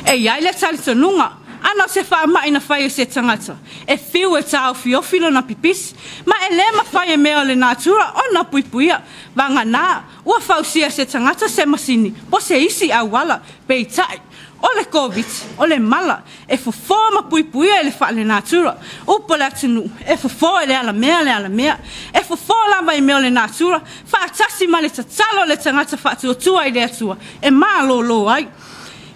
S8: E i ai le talitonuga, ana o se faamai na fai e se tagata, e fiu e taofiofi lona pipisi, ma e lē mafai e mea o le natura ona puipuia, vaganā ua fausia e se tagata se masini po se isi auala, peitai, o le Koviti, o le mala, e fofo ma puipuia i le faalenatura. Upu a le atunuu, e fofo e le alamea le alamea. E fofo lava i mea o le natura, faatasi ma le tatalo a le tagata faatuatua i le Atua e malōlō ai.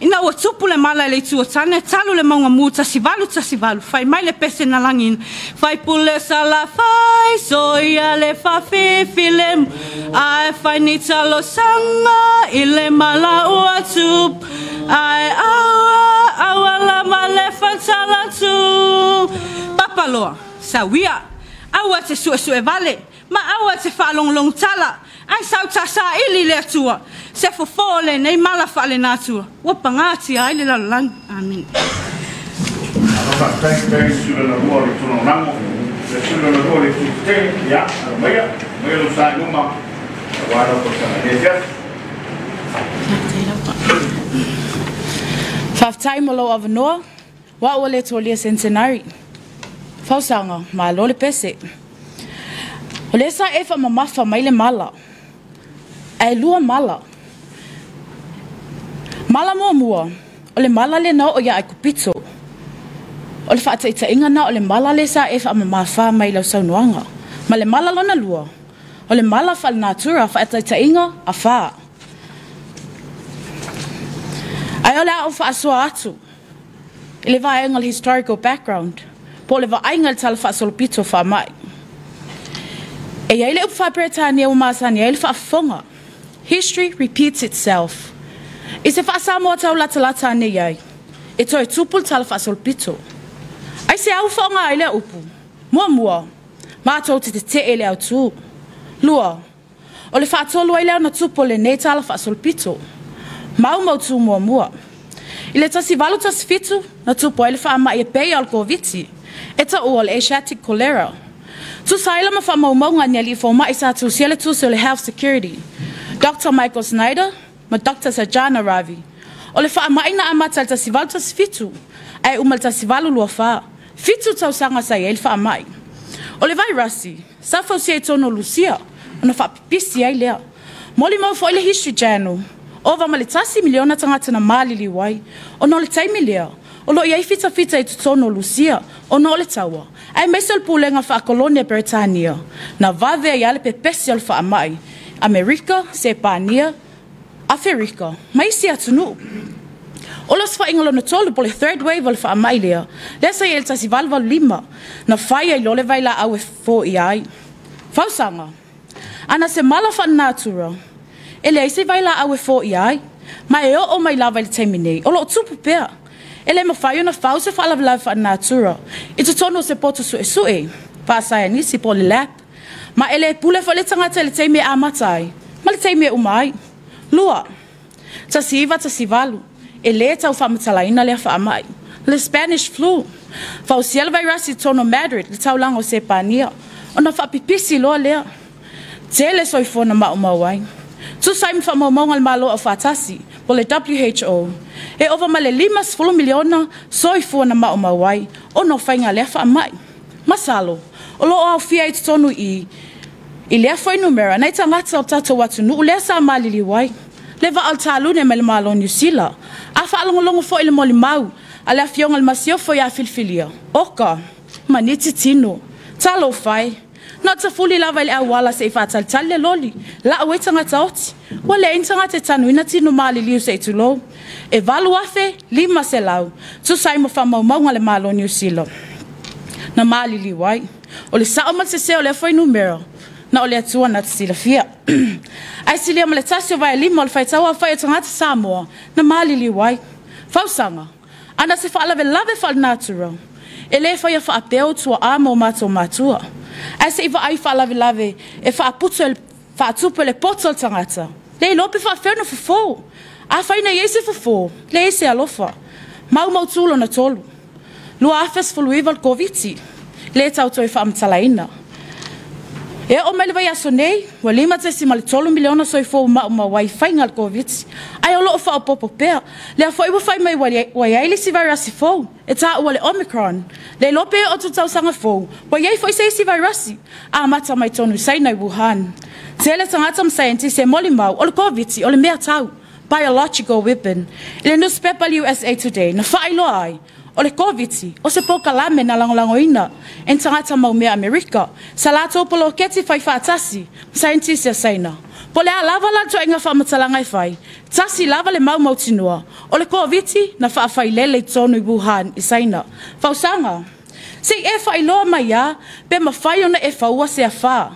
S8: Ina ua tupu le mala i le itu o tane, talu le mauga mu 1818, fai mai le pese na lagina, fai pule salafai, soia le faafifi le ae fai ni talosaga i le mala ua tupu, ae aua aua lava le fatalatu. Papaloa, sauia, aua te suesue vale, ma aua te faalogologo tala, ai sau tasaili le Atua, se fofo lenei mala faalenatua, ua pagatia ai le lalolagi. Amene.
S6: Faafetai i sui lona lua o le tulaga, le sui lona lua o le tutele, ia, maia, maia lo sa i luma, aua lau tausaga i le afiafi.
S9: Faafetai mo lou avanoa, wa ua le tolia centenary. Fausaga, malo le pese. O le sa e faamamafa mai le mala. Ae lua mala. Mala muamua, o le mala le na oo ia Aikupito. O le faataitaiga na o le mala le sa e faamamafa mai lau saunoaga. Ma le mala lona lua, o le mala faalenatura faataitaiga a fā. Ae o le a ou faasoa atu i le vaega o le historical background, po o le vaaiga i le tala faasolopito faamai. E i ai le upu faa-Peretania ua masani ai le faafofoga. History repeats itself. I se faasamoa taulatalata ane i ai, e toe tupu le tala faasolopito. Ai se au faaaoga ai lea upu. Muamua, matou te tetee le autū. Lua, o le faatolu ai lea ona tupu o lenei tala faasolopito. Mau mautū muamua. I le 1817, na tupu ai le faamai e pei o le Koviti, e taua o le Asiatic cholera. Tusa ai la ma faamaumauga a ni alii fomai sa tusia le tusi o le Health Security, Doctor Michael Snyder ma Doctor Sajana Ravi, o le faamai na amata i le 1817 ae uma i le 1824, fitu tausaga sa i ai le faamai. O le vairasi, sa fausia i totonu o Lusia, ona faapipisi ai lea. Molimau foi le History Channel, ova ma le 1 miliona tagata na maliliu ai, ona o le taimi lea, o lo o i ai fitafita i totonu o Lusia ona o le taua, aemaise o le pulega faakolone a Peretania, na vave ai lava le pepesi o le faamai, Amerika, Sepania, Aferika, ma isi atunuu. O le osofaiga lona tolu po o le third wave o le faamai lea, lea sa i ai i le 1885, na fai ai loa le vailaau e foia ai. Fausaga, ana se mala faalenatura, e leai se vailaau e foia ai, ma e oo mai lava i le taimi nei, o lo o tupu pea. E le mafai ona fau se faalavelave faalenatura i totonu o se poto suesue, faasaianisi po o le lab, ma e le pule foi le tagata i le taimi e amata ai ma le taimi e uma ai. 2. 1918, e lē tau faamatalaina lea faamai. Le Spanish flu, fausia le vairasi i totonu o Madrid, le taulaga o Sepania, ona faapipisi loa lea. Tele soifua na maumau ai. Tusa ai ma faamaumauga a le Malo Aufaatasi, po o le WHO, e ova ma le 50 miliona soifua na maumau ai ona o faiga lea faamai. Masalo, o lo o aofia i totonu i i lea fuainumera nai tagata o tatou atunuu lea sa maliliu ai le vaa o le talune mai le Malo o Niu Sila. A faalogologo foi i le molimau a le Afioga i le Masiofo ia Filifilia, oka, maniti tino, talofa e, na o tafuli lava i le auala se i faatalitali le loli, lau ai tagata oti, ua leai ni tagata e tanuina tino maliliu se i tulou. E 8,500, tusa ai ma faamaumauga a le Malo o Niu Sila na maliliu ai. O le sao ma le sese o lea fuainumera, na o le Atua na te silafia. Ae silia ma le tasi o vaelima o le faitau aofai o tagata Samoa na maliliu ai. Fausaga, ana se faalavelave faalenatura, e lē faia faapea o tuaa ma o matou matua. Ae se i vaai faalavelave e faaputu e faatupu e le poto o le tagata, le iloa pe faafefea ona fofo. Afai na i ai se fofo, leai se alofa. Maumautu lona tolu. 2019 le Koviti, lē tau toe faamatalaina. E oo mai le vaiaso nei, ua 5.3 miliona soifua ua maumau ai i faiga a le Koviti, ae o lo o faaopoopo pea. Lea foi ua fai mai ua i ai le isi vairasi fou, e taua le Omicron. Le iloa pe oo atu tausaga fou, ua i ai foi se isi vairasi, amata mai tonu i Saina i Wuhan. Tele tagata ma saienitisi e molimau o le Koviti o le mea tau, biological weapon. I le nusipepa le USA Today na faailoa ai, O le Koviti, o se polokalame na lagolagoina e ni tagata mau mea Amerika, sa latou poloketi fai faatasi ma saienitisi a Saina. Po le a lava la ituaiga faamatalaga e fai, tasi lava le mau mautinoa, o le Koviti na faafailele i totonu i Wuhan i Saina. Fausaga, se i e faailoa mai lava pe mafai ona e faua se afā,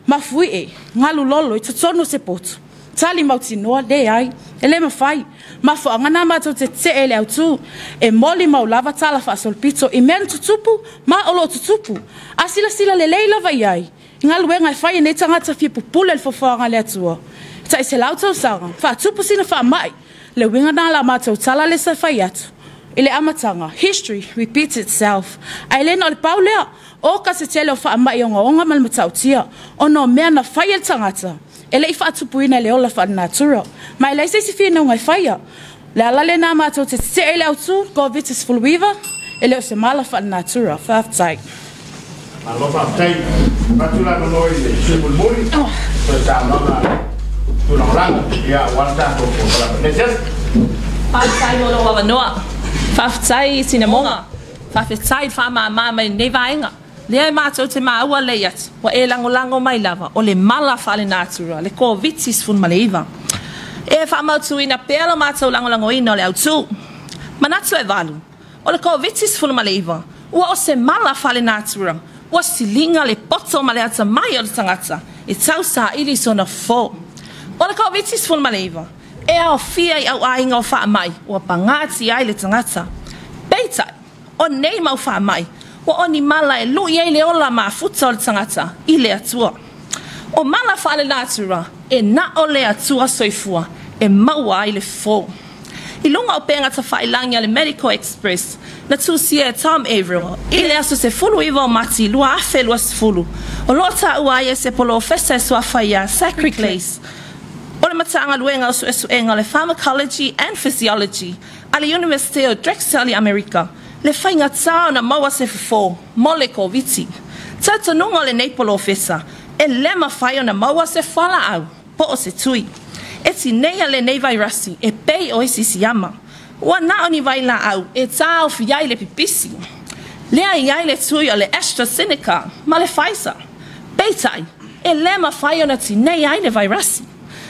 S9: mafuie, galulolo i totonu o se potu. Tali mautinoa, leai, e le mafai. Mafuaaga na matou te tetee i le autu, e molimau lava tala faasolopito i mea na tutupu ma o lo o tutupu. A silasila lelei lava i ai i galuega e fai e nei tagata fia pupule i le foafoaga a le Atua, e tai 100 tausaga, faatupu sina faamai. Le uiga na la matou tala lea sa fai atu i le amataga, history repeats itself. Ae le na o le pau lea, o ka se tele o faamai ogaoga ma le matautia, ona o mea na fai e le tagata, e le i faatupuina i le ola faalenatura. Ma e leai se isi finauga e faia. Le ala lena matou te tetee i le autu, Koviti-19, e le o se mala faalenatura. Faafetai.
S6: Malo faafetai. Avatu le avanoa i le sui mulimuli toe saunoaga tulagolago ia aua le tatou polokalame. Lesiasi.
S10: Faafetai mo lou avanoa. Faafetai i Sinamoga. Faafetai i le faamama mai i lenei vaega. Lea e matou te maua lelei atu, ua e lagolago mai lava o le mala faalenatura, le Koviti-19. E faamautuina pea lo matou lagolagoina o le autu. Manatu e valu, o le Koviti-19 ua o se mala faalenatura, ua siliga le poto ma le atamai o le tagata e tausaili sona fofo. O le Koviti-19 e aofia i auaiga o faamai ua pagatia ai le tagata. Peitai, o nei mau faamai ua o ni mala e lui ai le ola mafuta o le tagata i le Atua. O mala faalenatura e na o le Atua soifua e maua ai le fofo. I luga o upega tafailagi a le Medical Express na tusia e Tom Averill i le aso 19 o Mati 2020, o lo o taua ai e se polofesa e suafa ia Zachary Glaze o le Matagaluega o Suesuega o le Pharmacology and Physiology a le Iunivesite o Drexel i Amerika, le faigata ona maua se fofo mo le Koviti. Talitonuga o lenei polofesa, e le mafai ona maua se fualaau po o se tui e tineia lenei vairasi e pei o isi siama. Ua na o ni vailaau e taofi ai le pipisi. Lea i ai le tui o le AstraZeneca ma le Pfizer. Peitai, e le mafai ona tineia ai le vairasi.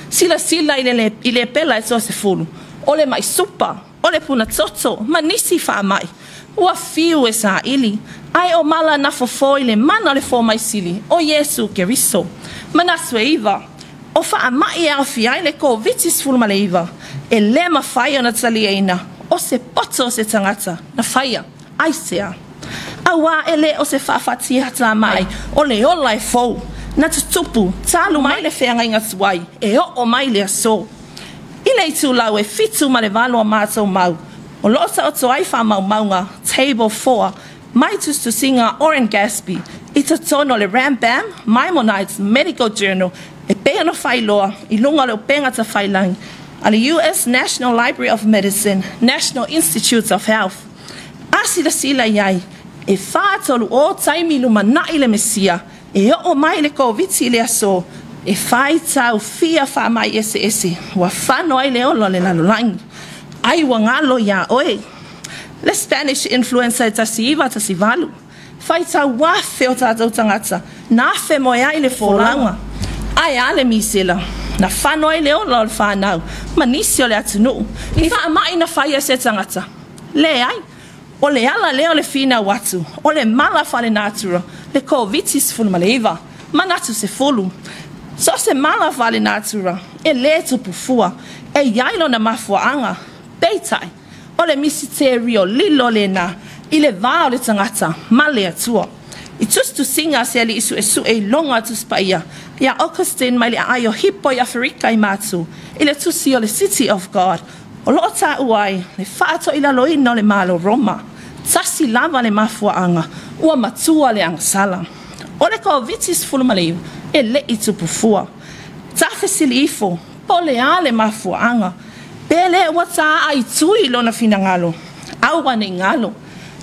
S10: Silasila i le i le pela e 30, o le mai supa, o le puna toto, ma nisi faamai. Ua fiu e saili, ae o mala na fofo i le mana o le fomaisili, o Iesu Keriso. Manatu e iva, o faamai e aofia ai le Koviti-19, e le mafai ona taliaina o se poto o se tagata na faia. Aisea? Auā e le o se faafatihata mai o le ola e fou, na tutupu talu mai le feagaiga tuai e oo mai le aso. I le itulau e 7 ma le 8 a matou mau, o lo o taoto ai faamaumauga, Table 4, mai tusitusiga Oren Gasby i totonu o le Rambam Maimonides Medical Journal e pei ona faailoa i luga o le upega tafailagi a le US National Library of Medicine, National Institutes of Health. A silasila i ai, e 4-3 o taimi lumanai le Mesia e oo mai le Koviti i le aso e faitau fia faamai eseese ua fano ai le ola o le lalolagi. Ai ua galo iā oe le Spanish influenza e 1918. Faitau afe o tatou tagata na afe moe ai le folauga. Ae a le misela na fano ai le ola o le fanau ma nisi o le atunuu. Ni faamai na faia se tagata? Leai. O le ala lea o le finau atu, o le mala faalenatura, le Koviti-19. Manatu 10. So o se mala faalenatura, e lē tupu fua, e i ai lona mafuaaga. Peitai, o le misiterio lilo lena i le va o le tagata ma le Atua. I tusitusiga a se alii suesue i luga o Tusi Paia ia Augustine mai le aai o Hippo i Aferika i Matu i le tusi o le City of God, o lo o taua ai le faatoilaloina o le Malo Roma. Tasi lava le mafuaaga, ua matua le agasala. O le Koviti-19 e le i tupu fua. Tafesili ifo, po o le a le mafuaaga, pe le ua taa i tui lona finagalo, aua ne i galo.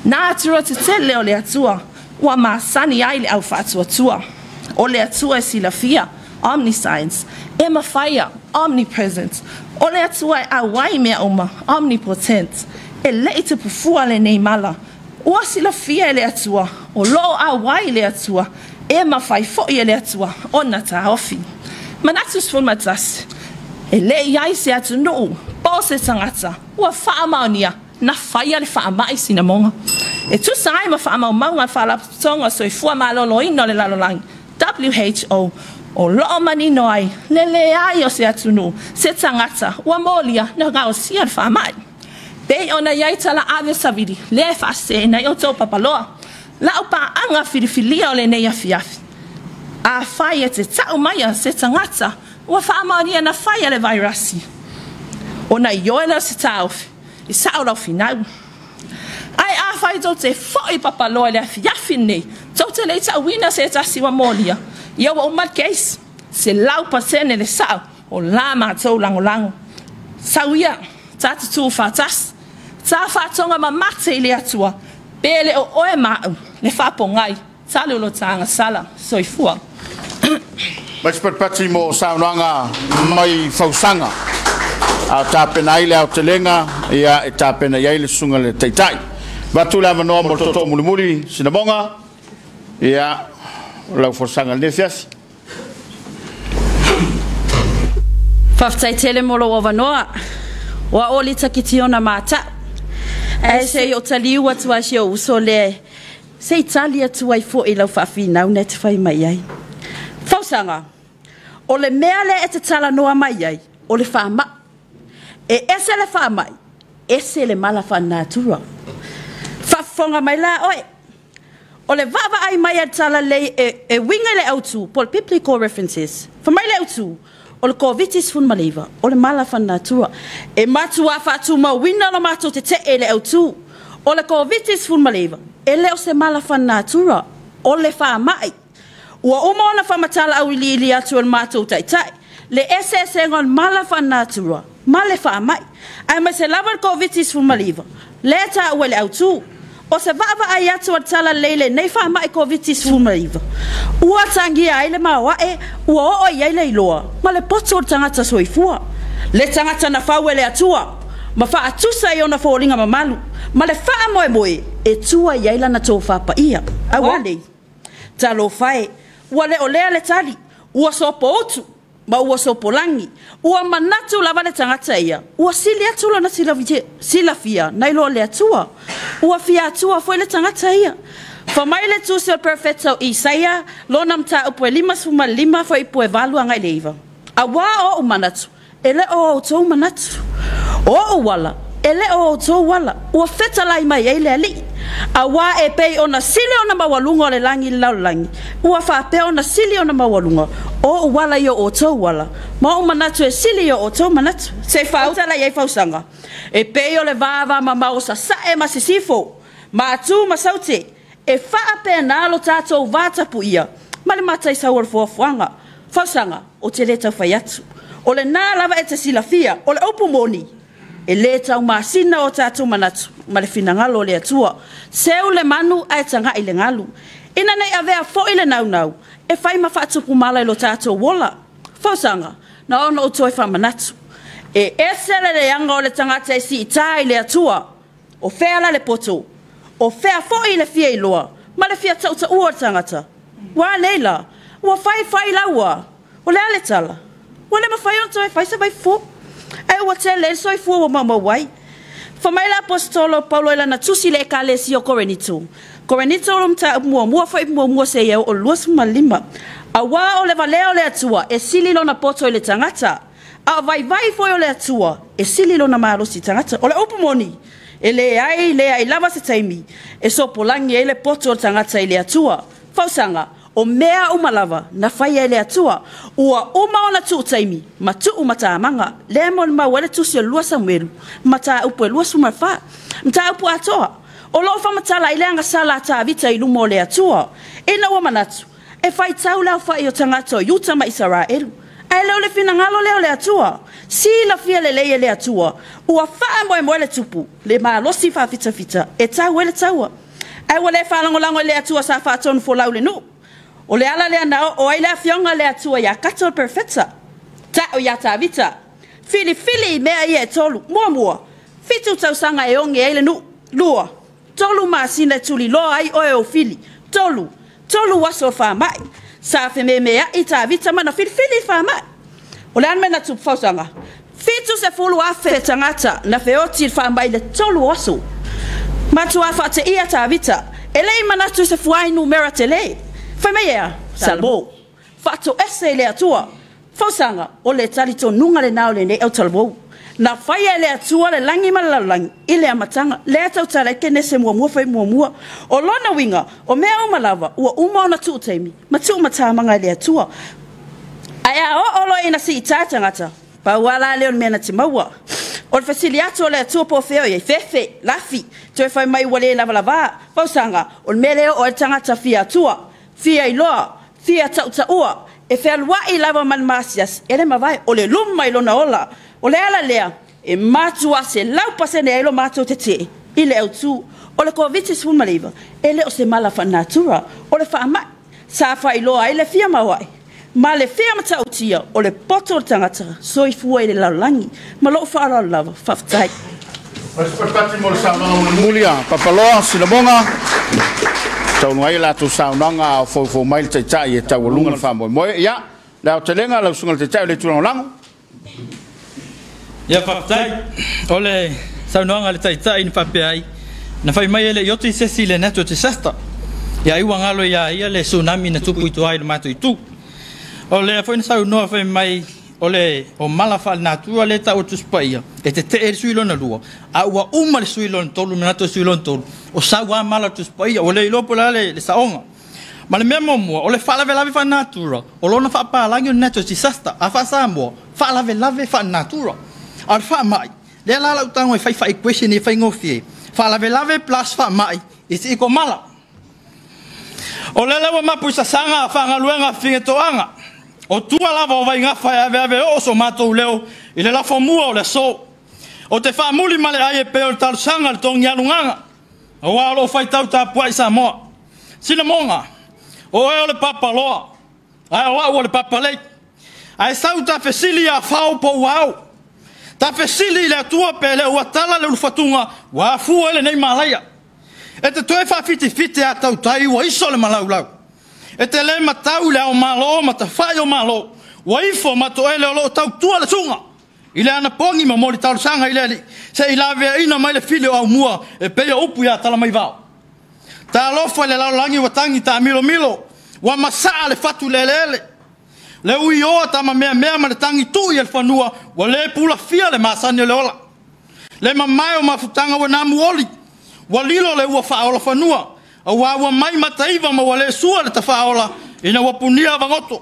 S10: Natura tetele o le Atua, ua masani ai le aufaatuatua. O le Atua e silafia, omniscience, e mafaia, omnipresent. O le Atua e auai mea uma, omnipotent. E le i tupu fua lenei mala. Ua silafia e le Atua, o lo o auai le Atua, e mafai foi e le Atua ona taofi. Manatu 11, e le i ai se atunuu po o se tagata ua faamaonia na faia le faamai sinamoga. E tusa ai ma faamaumauga a le Faalapotopotoga o Soifua Maloloina o le Lalolagi, WHO, o loo manino ai le leai o se atunuu se tagata ua molia na gaosia le faamai. Pei ona i ai talaave savili lea e faasena i outou papaloa. Lau paaga filifilia o lenei afiafi. Afai e te tau maia se tagata ua faamaonia na faia le vairasi, ona ioe lea o se taofi e sao lau finau. Ae afai tou te foi papaloa i le afiafi lenei, tou te le i tauina se tasi ua molia, ia ua uma le case. 100% le sao o la matou lagolago. Sau ia, ta tutū faatasi, ta faatoga mamate i le Atua, pe le o oe ma au le faapogai talu lo ta agasala. Soifua.
S6: Mai se mo saunoaga mai fausaga a tapena ai le aotelega ia e tapena i ai le susuga le taitai. Vatu le avanoa mo le tootoo mulimuli Sinamoga ia lau folasaga lenei afiafi.
S9: Faafetai tele mo lou avanoa. Ua o Lita Kitiona māta'u. Ae se i o taliu atu a si ou uso lea se i tali atu ai fo'i lau faafinau na e te fai mai ai. Fausaga, o le mea lea e te talanoa mai ai, o le faama'i. E ese le faama'i, ese le mala faalenatura. Faafofoga mai la oe. O le vaavaai mai a le talalelei e uiga i le autu po o le biblical references. Fai mai le autu, o le Koviti-19, o le mala faalenatura. E matuā faatumauina lo matou tetee i le autu. O le Koviti-19, e le o se mala faalenatura, o le faama'i. Ua uma ona faamatala auiliili atu e le matou taitai le eseesega o le mala faalenatura ma le faama'i, aemaise lava le Koviti-19 lea e taua i le autu. O se vaavaai atu a le talalelei i lenei faama'i Koviti-19, ua tagia ai le maoae, ua oo i ai le iloa ma le poto o le tagata soifua, le tagata na fau e le Atua ma faatusa i ona foliga mamalu ma le faamoemoe e tua i ai lana tofa paia. Aua nei, talofa e, ua le o lea le tali, ua sopoutu ma ua sopolagi. Ua manatu lava le tagata ia, ua sili atu lona silafia nai lo le Atua. Ua fia atua foi le tagata ia. Fa mai le tusi o le perfeto Isaia, lona mataupu e 55 fuaiupu e 8 agai le 9. Auā o ou manatu, e le o outou manatu. O ou ala, e le o outou ala. Ua fetalai mai ai le Alii. Auā e pei ona sili ona maualuga o le lagi i le lalolagi, ua faapea ona sili ona maualuga o ou ala i o outou ala, ma ou manatu e sili i o outou manatu. Se i faautala i ai fausaga, e pei o le vava mamao o Sasae ma Sisifo, ma Atu ma Saute, e faapena lo tatou vatapuia ma le mataisau o le foafoaga. Fausaga, ou te le tau fai atu. O lena lava e te silafia, o le upu moni, e le taumasina o tatou manatu ma le finagalo o le Atua. Seu le manu ae taga'i le galu. Ina nei avea fo'i le naunau, e fai ma faatupu mala i lo tatou ola. Fausaga, na ona ou toe faamanatu. E ese le leaga o le tagata e siitā i le Atua. O fea la le poto? O fea fo'i le fia iloa ma le fia tautaua o le tagata? Ua a nei la? Ua faifai laua. O le a le tala? Ua le mafai ona toe fai se vaifofo. Ae ua tele ai le soifua ua maumau ai. Fai mai le Aposetolo o Paulo i lana tusi i le Ekalesia o Korinito, Korinito lo mataupu muamua foi muamua seia oo i le 25, Auā o le valea o le Atua e sili lona poto i le tagata, a o vaivai foi o le Atua e sili lona malosi i tagata. O le upu moni, e leai leai lava se taimi e sopolagi ai le poto o le tagata i le Atua. Fausaga, o mea uma lava na faia e le Atua, ua uma ona tuu taimi ma tuu matamaga. Lea e molimau ai le tusi o le 2 Samuelu, mataupu e 24. Mataupu atoa, o lo o faamatala ai le agasala a Tavita i luma o le Atua, ina ua manatu e faitau le aofa'i o tagata o Iuta ma Isaraelu. Ae le o le finagalo lea o le Atua. Silafia lelei e le Atua, ua faamoemoe le tupu, le malosi faafitafita e tau ai le taua. Ae ua le faalagolago i le Atua sa faatonu folau i le nuu. O le ala lea na oo ai le afioga a le Atua ia Kato le Perofeta, ta'u ia Tavita, Filifili i mea ia e tolu. Muamua, 7 tausaga e oge ai le nuu. Lua, 3 masina e tuliloa ai oe ou fili. Tolu, 3 aso o le faama'i. Sa fememea'i Tavita ma na filifili i le faama'i. O le a le mea na tupu fausaga? 70,000 tagata na feoti i le faamai i le 3 aso. Matua faateia Tavita, e le i manatu i se fuai numera tele. Fai mai ea, Salamo, faatoese i le Atua. Fausaga, o le talitonuga lenā o lenei autalavou. Na faia e le Atua le lagi ma le lalolagi i le amataga. Lea tautala ai Kenese muamua fai muamua. O lona uiga, o mea uma lava ua uma ona tuu taimi ma tuu matamaga e le Atua. Ae a oo loa ina siitai tagata, pau lava la lea o le mea na te maua. O le fesili atu o le Atua po o fea o i ai, fefe, lafi, toe fai mai ua le lavalava. Fausaga, o le mea lea e oo ai le tagata fia Atua, fia iloa, fia tautaua, e fealuai lava ma le masiasi, e le mavae, o le luma i lona ola. O le ala lea, e matua 100% ai lo matou tetee i le autu. O le Koviti-19, e le o se mala faalenatura, o le faamai. Sa faailoa ai le fia maoae ma le fia matautia o le poto o le tagata soifua i le lalolagi. Ma lou faaaloalo lava, faafetai.
S6: Mulia, Papaloa, Sinamoga, taunuu ai latou saunoaga a o foufou mai le Taitai e taualuga le faamoemoe. Ia, le aotelega lau susuga i le Taitai o le Itu Lagolago.
S7: Ia faafetai. O le saunoaga a le Taitai na faapea ai, na fai mai e le i oti se isi i le natural disaster. Ia ai ua galo ia ia le tsunami na tupu i tua i le matou itu. O lea foi na saunoa fai mai o le o mala faalenatura lea e taua Tusi Paia, e tetee le sui lona lua, a ua uma le sui lona tolu, manatu o le sui lona tolu, o sau lava mala o le Tusi Paia, ua le iloa po o le a le saoga. Ma le mea muamua, o le faalavelave faalenatura, o lona faapalagi o le natural disaster, a faa-Samoa, faalavelave faalenatura. A o le faamai, lea la lau tago e fai faa-equation ia faigofie, faalavelave plus faamai, is equal mala. O lea ua mapu i sasaga a faagaluega figetoaga, o tua lava o vaigafa e aveave oo so matou leo i le lafomua o le aso. O te faamuli ma le ai e pei o le talosaga i le togialugaga, aua o loo faitau tapuai Samoa. Sinamoga, o oe o le papaloa, ae o au o le papalei. Ae sau ta fesili ia fao po ua ao. Ta fesili i le Atua pe le ua tala le ulufatuga ua afua ai lenei malaia. E te toe faafitifiti a tautai ua iso le malaulau. E te le matau i le ao malo ma tafai o malo, ua ifo ma toele o loo tautua le suga. I le anapogi ma moli talosaga i le alii, se i laveaina mai le fili o aumua e pei o upu ia Talamaivao. Talofa i le lalolagi ua tagi taamilomilo, ua masaa le fatu i le eleele. Le uioa tamameamea ma le tagi tuu i le fanua, ua le pulafia le masani o le ola. Le mamae o mafutaga ua namuoli, ua lilo le ua faaola fanua, aua ua mai mataiva ma ua le sua le tafaaola ina ua punia avagoto.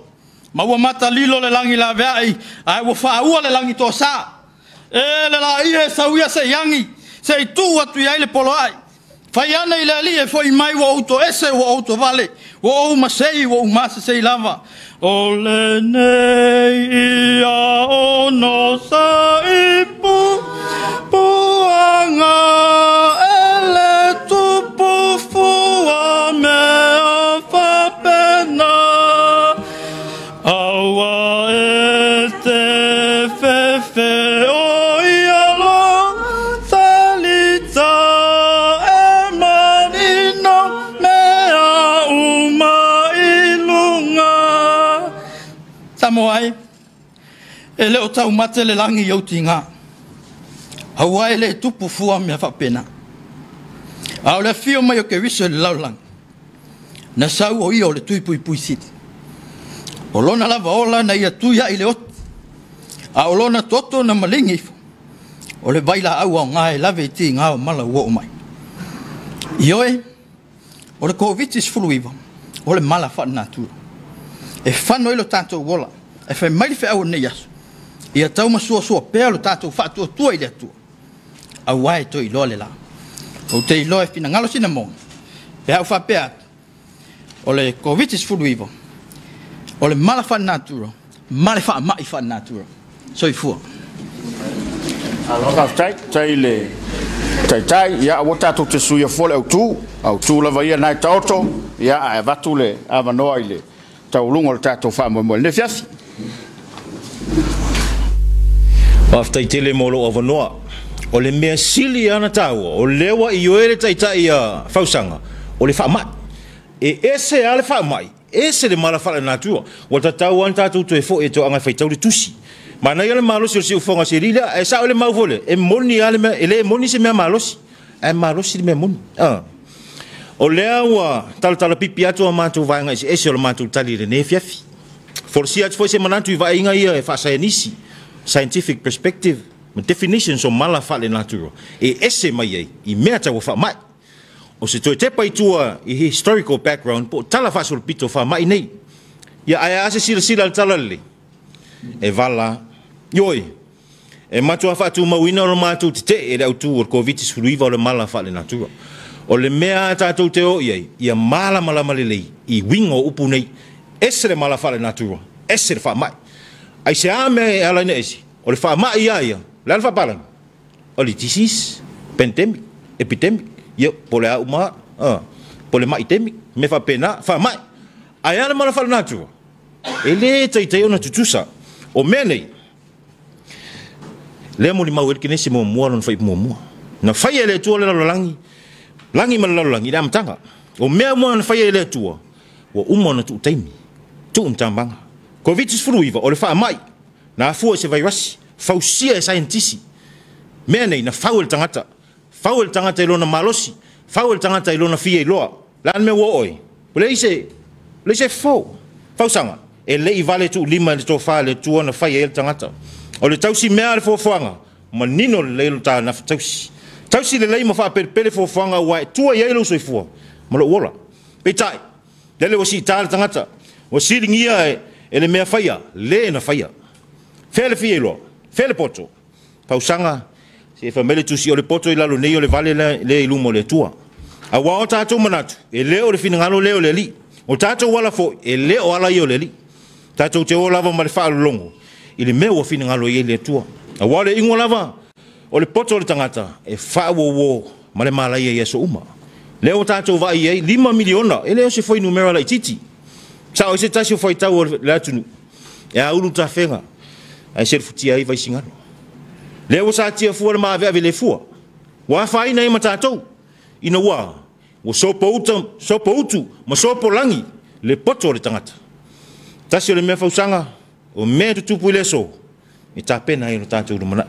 S7: Ma ua matalilo le lagi laveai, ae ua faaua le lagi toasā. E le laia e sauia se iagi, se i tuu atu i ai le poloai. Fai ane i le alii e foi mai ua ou toese, ua ou tovale, ua ou masei, ua ou masesei lava. O lenei ia ono sa ipu puanga e le tupu fua mea faapena. Aua e te fefe o ia lo talita e manino mea uma i lunga. Samoa ai, e le o taumate le lagi i autiga. Aua e le tupu fua mea faapena. A o le afio mai o Keriso i le lalolagi, na sau o ia o le tui puipui sili. O lona lava ola na ia tui ai le oti, a o lona toto na malingi ifo. O le vai laau ao ngā e lave i ti ngā o mala ua o mai. Ioe, o le Covid-19, o le mala faalenatura. E fano i lo tātou ola, e fai mai le feau o nei aso. Ia tau masuasua pea lo tātou faatuatua i le Atua. Aua e toe iloa le la. O te iloa e finagalo sinamoga, pe au faapea atu, o le Covid-19, o le mala faalenatura, ma le faamai faalenatura. Soifua.
S6: Alo, faafetai, tai le Taitai, ia aua tatou te suia fua le autu, autu lava ia nai taoto, ia ae avatu le avanoa i le taualuga o le tatou faamoemoe i lenei afiafi.
S5: Faafetai tele mo lou avanoa. O le mea sili lava ona taua, o lea ua ioe le Taitai a Fausaga, o le faamai. E ese lava le faamai, ese le mala faalenatura. Ua tatau lava ona tatou toe foi e toaga e faitau le tusi. Manaia le malosi o le siufofoga o se alii lea, ae sao le mau foi lea, e moni lava le mea, e le moni se mea malosi, ae malosi le mea moni. O lea ua talatalapipi atu a matou vaega eseese o le matou tali i lenei afiafi. Folasia atu foi se manatu i vaaiga ia e faasaienisi, scientific perspective, ma definitions o mala faalenatura e ese mai ai i mea tau faamai. O se toe tepa i tua i historical background po o tala faasolopito o faamai nei. Ia ae a se silasila i le tala lelei? E vala. Ioe, e matua faatumauina o le matou tetee e le autu o le Koviti-19 o le mala faalenatura. O le mea a tatou te o i ai, ia malamalama lelei i uiga o upu nei. Ese le mala faalenatura, ese le faamai. Aisea mea e ala ai ona ese? O le faamai ia ia, o le a le faapalagi? O le disease, pandemic, epidemic, ia, po o le a uma lava, po o le maidemic, mea faapena, faamai. Ae a le mala faalenatura? E le taitai ona tutusa. O mea nei, lea molimau ai le Kenese muamua lona faiupu muamua. Na faia e le Atua le lalolagi, lagi ma le lalolagi i le amataga. O mea uma na faia e le Atua, ua uma ona tuu taimi, tuu ni tambaga. Koviti-19, o le faamai, na afua i se vairasi, fausia e saienitisi. Mea nei, na fau e le tagata. Fau e le tagata i lona malosi, fau e le tagata i lona fia iloa. O le a le mea ua oo ai? Ua leai se, leai se fofo. Fausaga, e le i vale tuulima i le tofa a le Atua na fai ai le tagata. O le tausi mea a le foafoaga, manino lelei lo ta nafa tausi. Tausi lelei ma faapelepele foafoaga aua e tua i ai lou soifua ma lou ola. Peitai, lele ua siita le tagata, ua siligia e le mea faia, le na faia. Fea le fia iloa? Fea le poto? Fausaga, se i fai mai le tusi, o le poto i lalo nei o le vale lea i luma o le Atua. Aua o tatou manatu, e le o le finagalo lea o le Alii. O tatou ala foi, e le o ala ia o le Alii. Tatou te o lava ma le faalologo i le mea ua finagalo i ai le Atua. Aua o le iuga lava o le poto o le tagata, e faauouo ma le malaia i aso uma. Lea ua tatou vaai i ai, 5 miliona, e le o se fuainumera laitiiti. Sao ai se tasi o faitau o le atunuu, e aulu tafega, ae selefutia ai vaisigano. Lea ua satia fua le maaveave le fua, ua afaina ai ma tatou, ina ua sopouta, sopoutu ma sopolagi le poto o le tagata. Tasi o le mea fausaga, o mea tutupu i le aso, e tapena ai lo tatou lumanai.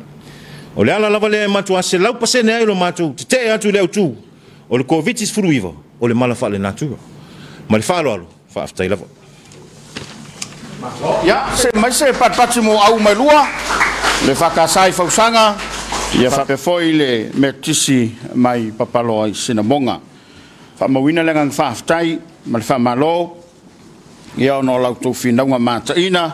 S5: O le ala lava lea e matua 100% ai lo matou tetee atu i le autu o le Koviti-19, o le mala faalenatura. Ma le faaaloalo, faafetai lava.
S6: Ia, se mai se patipati mo au mai lua, le whakasai fausaga, ia whape foi le metisi mai papaloa i Sinamoga. Whaamauina le agaga faafetai ma le faamalo, ia ona o la outou finauga mataina,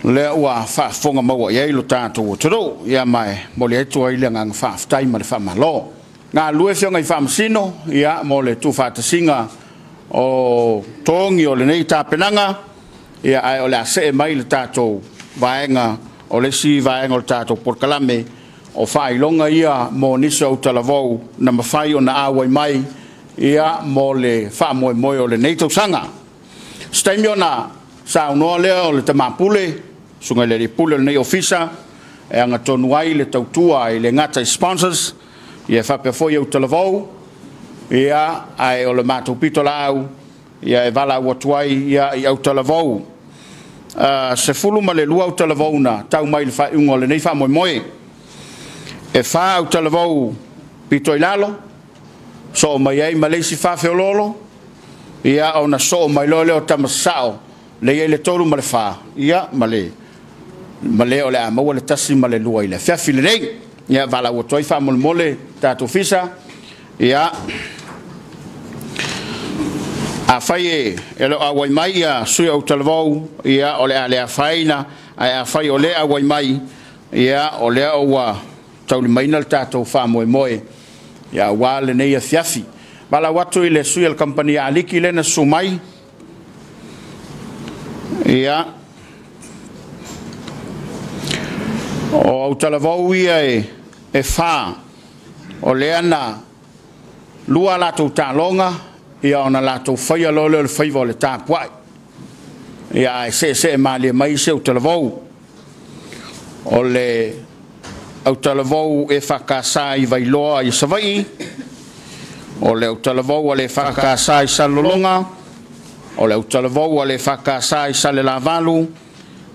S6: lea ua faafofoga maua i ai lo tatou atunuu, ia ma e momoli atu ai le agaga faafetai ma le faamalo. Galulue afioga i Faamasino, ia mo le tuufaatasiga o togi o lenei tapenaga, ia ae o le a see mai le tatou vaega o le isi vaega o le tatou polokalame o faailoga ia mo nisi o autalavou na mafai ona auai mai ia mo le faamoemoe o lenei tausaga. Se taimi ona saunoa lea o le tamapule, susuga i le alii pule o lenei ofisa, e agatonu ai le tautua i le gata i sponsors, ia faapea foi autalavou, ia ae o le matou pito laau, ia e valaau atu ai ia i autalavou. 12 autalavou na tau mai le faaiuga o lenei faamoemoe. E 4 autalavou pito i lalo, soo mai ai ma le isi faafeololo, ia ona soo mai loa lea o tamasao, le i ai le 3 ma le 4, ia ma le o le a maua le 1 ma le 2 i le afiafi lenei. Ia valaau atu ai faamolemole tatou fisa, ia a fai e lo auai mai ia sui autalavou, ia o le a le afaina, ae a fai o le auai mai, ia o lea ua taulimaina le tatou faamoemoe, ia aua lenei afiafi. Valaau atu i le sui o le kamupani Aliki lea na susu mai, ia o autalavou ia e 4, o lea na 2 latou taloga, ia ona latou faia loa lea o le faiva o le tapuai. Ia ae seesee malie mai se autalavou. O le autalavou e whakasa i Vailoa i Savaii, o le autalavou a le whakasa i Salolonga, o le autalavou a le whakasa i Salelavalu,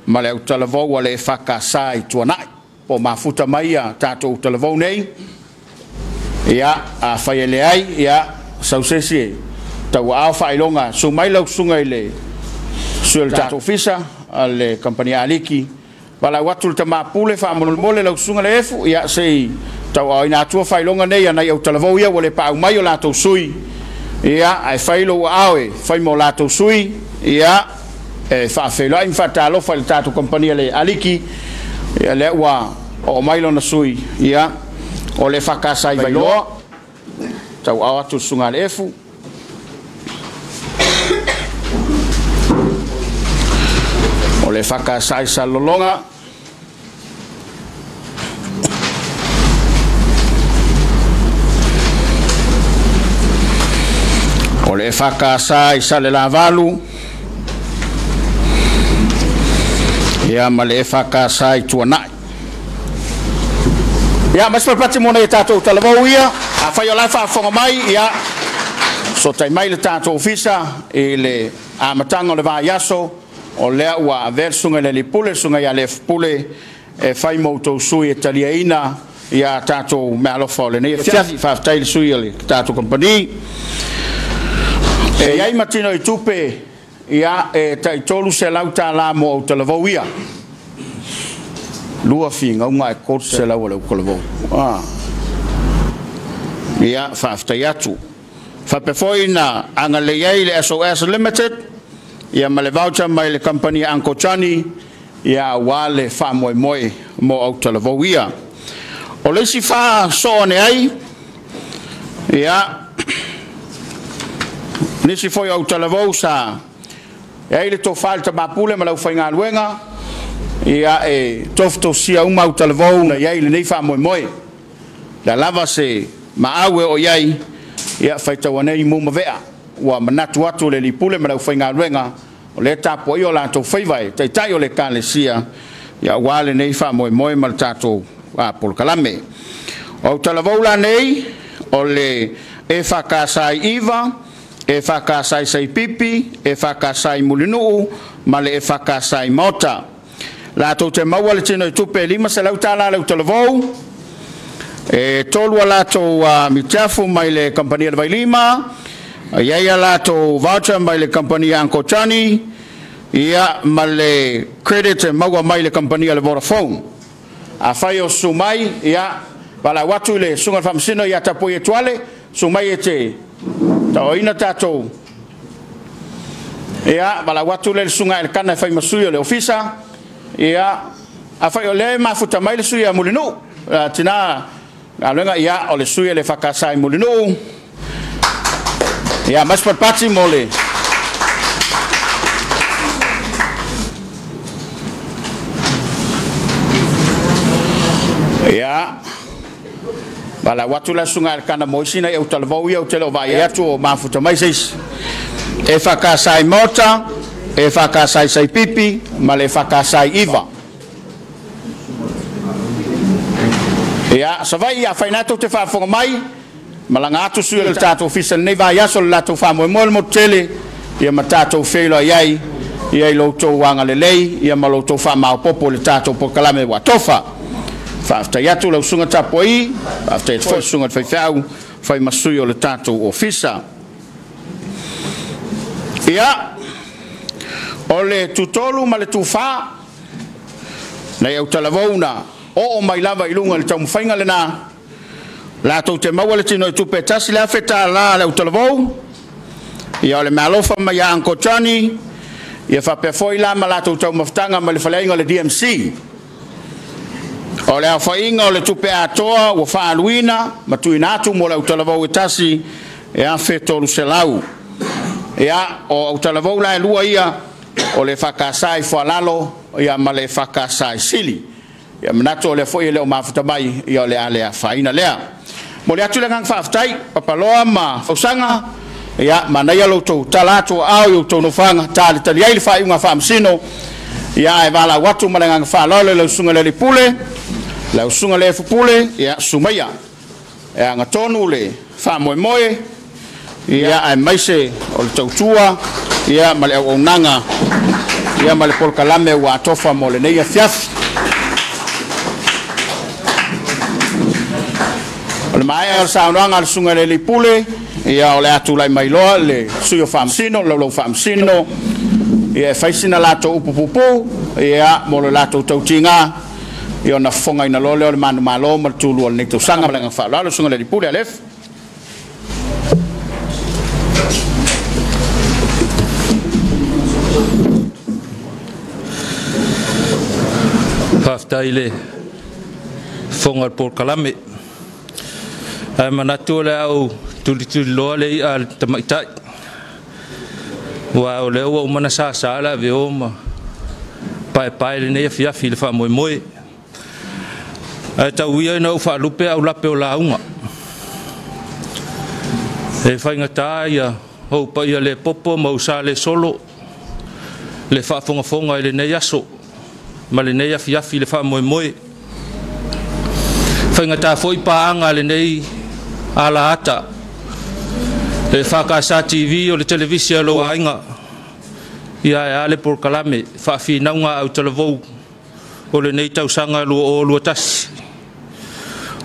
S6: ma le autalavou a le EFKS i Tuanai. Po mafuta mai ia tatou talavou nei, ia, a fai e leai, ia, sausesi e tauaao faailoga, su mai lau susuga i le sui o le tatou ofisa a le kamupani Aliki, valaau atu le tamapule faamolemole lau susuga le Efu, ia, sei tauaaoina atua faailoga nei a nai autalavou ia ua le paau mai o latou sui, ia, ae fai lou aao e fai ma o latou sui, ia, e faafeiloai ma faatalofa i le tatou kamupani le Aliki, ia, lea ua oo mai lona sui, ia, o le EFKS i Vailoa, tauaao atu le susuga le Efu. O le EFKS i Salelologa, o le EFKS i Salelavalu, ia, ma le EFKS i Tuanai. Ia, ma se palapati mo nei tatou talavou ia, afai o la faafofoga mai, ia, so tai mai le tatou ofisa i le amataga o le vaiaso, o lea ua avea le susuga i le alii pule, susuga ia le Pule, e fai ma outou sui e taliaina ia tatou meaalofa o lenei afiafi. Faafetai le sui o le tatou kamupani. E i ai matino i tupe, ia, e tai $300 mo autalavou ia. Lua figauga e $300 o le autalavou. Ia, faafetai atu. Faapea foi na agalelei ai le SOS Limited, ia, ma le voucher mai le kamupani Uncle Johnny, ia, aua le faamoemoe mo autalavou ia. O le isi faasoo ane ai, ia, nisi foi o autalavou sa e ai le tofa le tamapule ma lau faigaluega, ia, e tofutofusia uma autalavou na i ai lenei faamoemoe. Le lava se maau e o i ai, ia, faitau nei mu mavea, ua manatu atu le lipule ma lau faigaluega, o le tapuai o latou faiva e taitai o le ekalesia, ia, aua lenei faamoemoe ma le tatou polokalame. O autalavou la nei, o le EFKS i Iva, EFKS i Saipipi, EFKS i Mulinuu, ma le EFKS i Maota. Latou te maua le tino i tupe $500 le autalavou, e tolu a latou mitiafu mai le kamupani le Vailima, i ai a latou voucher mai le kamupani Uncle Johnny, ia, ma le credit e maua mai le kamupani le Vodafone. Afai o susu mai, ia, valaau atu i le susuga i le faamasino ia Tapui Etuale, susu mai e te taoina tatou, ia, valaau atu le susuga i le kana e fai ma sui o le ofisa, ia, afai o lea e mafuta mai le sui a Mulinuu, tina galuega, ia, o le sui o le EFKS i Mulinuu, ia, ma se palapati mo le ia, valaau atu la susuga i le kana mo isi nai autalavou ia ou te le o vaai atu o mafuta mai se isi. EFKS i Maota, EFKS i Saipipi, ma le EFKS i Iva. Ia, Savaii, afai na tou te faafofoga mai, malaga atu sui o le tatou ofisa lenei vaiaso le latou faamoemoe le motu tele, ia, ma tatou feiloai ai, ia, i lo outou agalelei, ia, ma lo outou faamaopoopo i le tatou polokalame ua tofa. Faafetai atu lau susuga tapuai, faafetai atu foi susuga i le faifeau fai ma sui o le tatou ofisa. Ia, o le tutolu ma le tufā, nai autalavou na oo mai lava i luga i le taumafaiga lenā, latou te maua le tino i tupe e $1,000 le autalavou, ia, o le meaalofa mai ia Uncle Johnny, ia, faapea foi la ma latou taumafataga ma le faleaiga o le DMC. O le aofaiga o le tupe atoa ua faaaluina ma tuuina atu mo le autalavou e tasi e $1,300. Ia, o autalavou la e lua ia, o le EFKS i Foalalo, ia, ma le EFKS i Sili. Ia, manatu o lea foi e le o mafuta mai, ia, o le a le afaina lea. Mo le atu le agaga faafetai, Papaloa ma Fausaga, ia, manaia lo outou tala atu ao i outou nofoaga, talitali ai le faaiuga faamasino, ia, ae valaau atu ma le agaga faaaloalo i lau susuga i le alii pule, lau susuga le Efu Pule, ia, sumaia e agatonu le faamoemoe, ia, aemaise o le tautua, ia, ma le auaunaga. Ia ma le polokalame ua atofa mo lenei afiafi. O le maea o le saunoaga a le susuga i le alii pule, ia o le a tulai mai loa le sui o faamasino, le laulau faamasino, ia e fai sina latou upu pupuu, ia mo le latou tautiga, ia ona fofogaina loa lea o le manumalo ma le tulua o lenei tausaga. Ma le agaga faaaloalo, le susuga i le alii pule Alef.
S7: Faafetai i le fofoga o le polokalame. Ae manatu o le a ou tulituliloa le i'a a le tamaitai, aua o lea ua uma ona sasa le aveo ma paepae lenei afiafi i le faamoemoe. Ae tau ia ina ou faalupe aulape o lauga. E faigata ia ou paia le popo ma ou sa le solo le faafogafoga i lenei aso ma lenei afiafi i le faamoemoe. Faigata foi paaga a lenei alaata, le FKS TV o le televisi a lou aiga, ia e a le polokalame faafinauga autalavou o lenei tausaga 2021.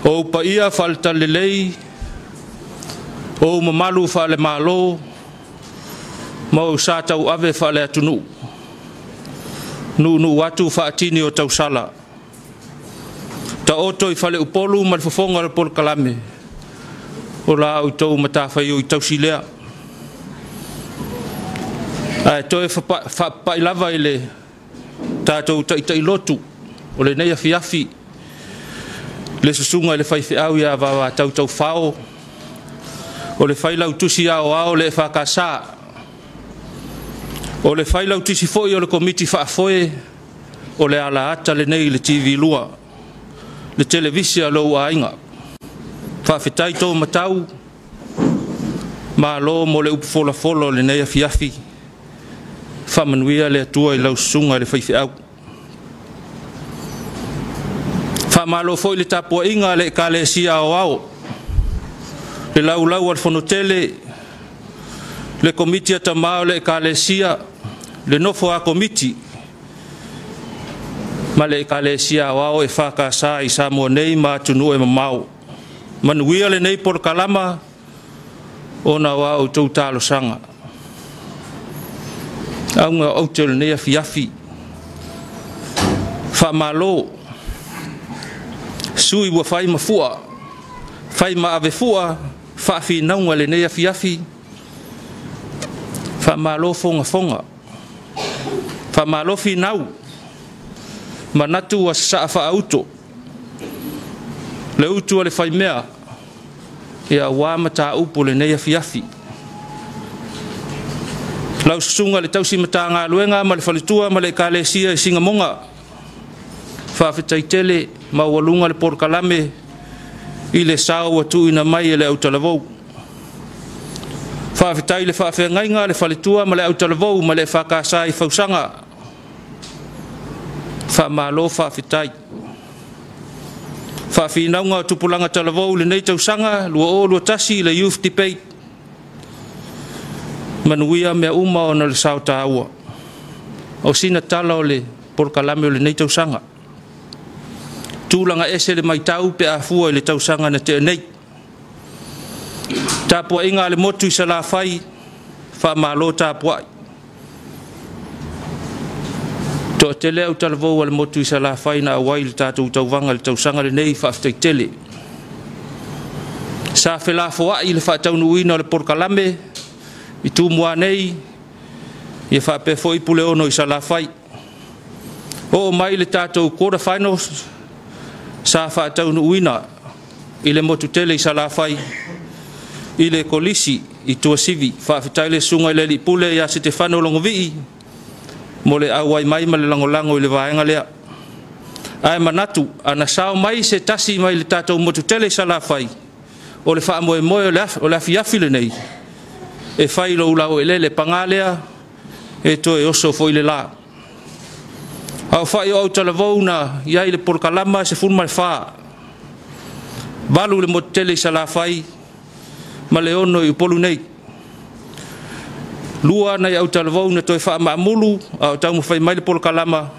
S7: O ou paia faaletalelei, o ou mamalu faalemalo, ma ou sa tauave faaleatunuu, nuunuu atu faatini o tausala, taoto i faleupolu ma le fofoga o le polokalame, o la outou matafaioi tausi lea. Ae toe faapapai lava i le tatou taitailotu o lenei afiafi, le susuga i le faifeau ia Vavatau Taufao, o le failautusi aoao le EFKS, o le failautusi foi o le komiti faafoe o le alaata lenei i le TV2, le televisi a lou aiga. Faafetai tō matau, malo mo le upu folafola o lenei afiafi, faamanuia le Atua i lau susuga i le faifeau. Faamalo foi le tapuaiga a le Ekalesia Aoao, le laulau a le Fonotele, le komiti a tamā o le Ekalesia, le nofo a komiti, ma le Ekalesia Aoao e EFKS i Samoa nei ma atunuu e mamao. Manuia lenei polokalama ona o a outou talosaga. Auga o aute o lenei afiafi, faamalo, sui ua fai ma fua, fai ma ave fua, faafinauga lenei afiafi, faamalo fogafoga, faamalo finau, manatu ua sasaa faauto, le utu a le faimea, ia ua mataupu lenei afiafi. Lau susuga le tausi matagaluega ma le faletua ma le ekalesia i Sinamoga, faafetai tele maualuga le polokalame i le sao ua tuuina mai e le autalavou. Faafetai le faafeagaiga le faletua ma le autalavou ma le EFKS i Fausaga. Faamalo faafetai. Faafinauga o tupulaga talavou i lenei tausaga 2021 le Youth Debate. Manuia mea uma ona o le sao taua. O sina tala o le polokalame o lenei tausaga. Tulaga ese le maitau pe afua i le tausaga na tea nei. Tapuaiga a le motu i Salafai, faamalo tapuai. Toatele autalavou a le motu i Salafai na auai le tatou tauvaga i le tausaga lenei, faafetai tele. Sa felafoai le faataunuuina o le polokalame i Tumua nei, ia faapea foi Puleono i Salafai. Oo mai le tatou quarter finals sa faataunuuina i le motu tele i Salafai i le kolisi i Tuasivi. Faafetai le susuga i le alii pule ia Setefano Logovii mo le auai mai ma le lagolago i le vaega lea. Ae manatu ana sao mai se tasi mai le tatou motu tele i Salafai o le faamoemoe o le afiafi lenei e fai lou lauelele paga lea e toe oso foi le la. A o fai o autalavou na iai le polokalama 14, 8 le motu tele i Salafai ma le 6 i Upolu nei.
S11: Lua nai au talavou na toe faamaamulu a o taumafai mai le polokalama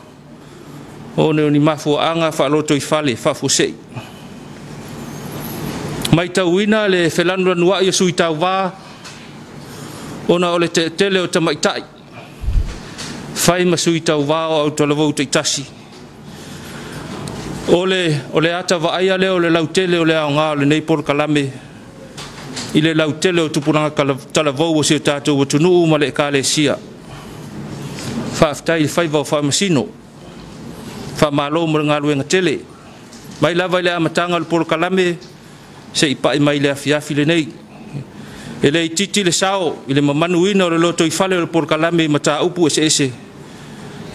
S11: ona o ni mafuaaga faalotoifale faafuasei. Matauina le felanulanuai o sui tauvā ona o le toatele o tamaitai fai ma sui tauvā o au talavou taitasi. O le ata vaaia lea o le lautele o le aoga o lenei polokalame i le lautele o tupulaga talavou o si o tatou atunuu ma le ekalesia. Faafetai i le faiva o faamasino, faamalo mo le galuega tele. Mai lava i le amataga o le polokalame se i pai mai le afiafi lenei. E le itiiti le sao i le mamanuina o le lotoifale o le polokalame i mataupu eseese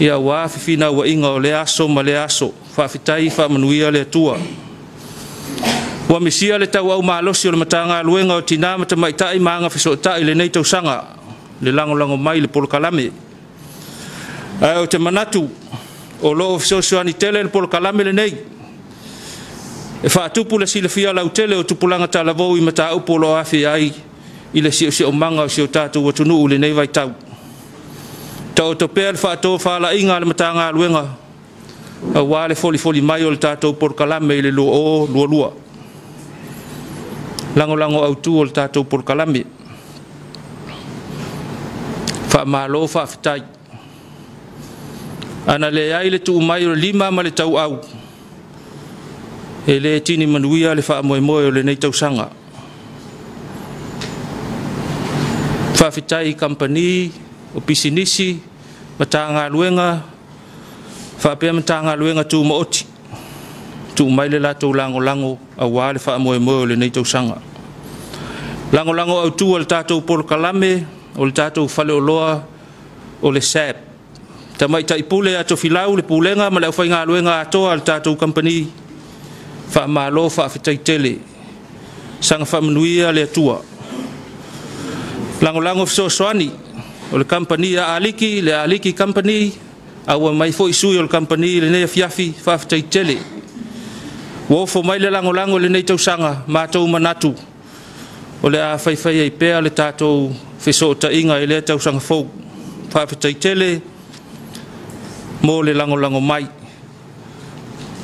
S11: ia ua fefinauaiga o le aso ma le aso. Faafetai faamanuia le Atua. Ua misia le tauau malosi o le Matagaluega o Tina ma Tamaitai ma Agafesootai i lenei tausaga le lagolago mai i le polokalame. Ae ou te manatu o loo fesoasoani tele le polokalame lenei e faatupu le silafia lautele o tupulaga talavou i mataupu o loo aafia ai i le siosiomaga o si o tatou atunuu i lenei vaitau. Taoto pea le faatofalaiga a le Matagaluega aua le folifoli mai o le tatou polokalame i le 2022. Lagolago autu o le tatou polokalame. Faamalo faafetai. Ana leai le tuu mai o le lima ma le tauau, e le tini manuia le faamoemoe o lenei tausaga. Faafetai i kamupani, o pisinisi, Matagaluega, faapea Matagaluega tumaoti, tuu mai le latou lagolago aua le faamoemoe o lenei tausaga. Lagolago autu o le tatou polokalame, o le tatou faleoloa o le SAB. Tamaitai pule a Tofilau le pulega ma le aufaigaluega atoa a le tatou kamupani. Faamalo faafetai tele. Saga faamanuia le Atua. Lagolago fesoasoani o le kamupani a Aliki, le Aliki Company, a ua mai foi sui o le kamupani i lenei afiafi, faafetai tele. Ua ofo mai le lagolago i lenei tausaga, matou manatu o le a faifai ai pea le tatou fesootaiga i lea tausaga fou. Faafetai tele mo le lagolago mai.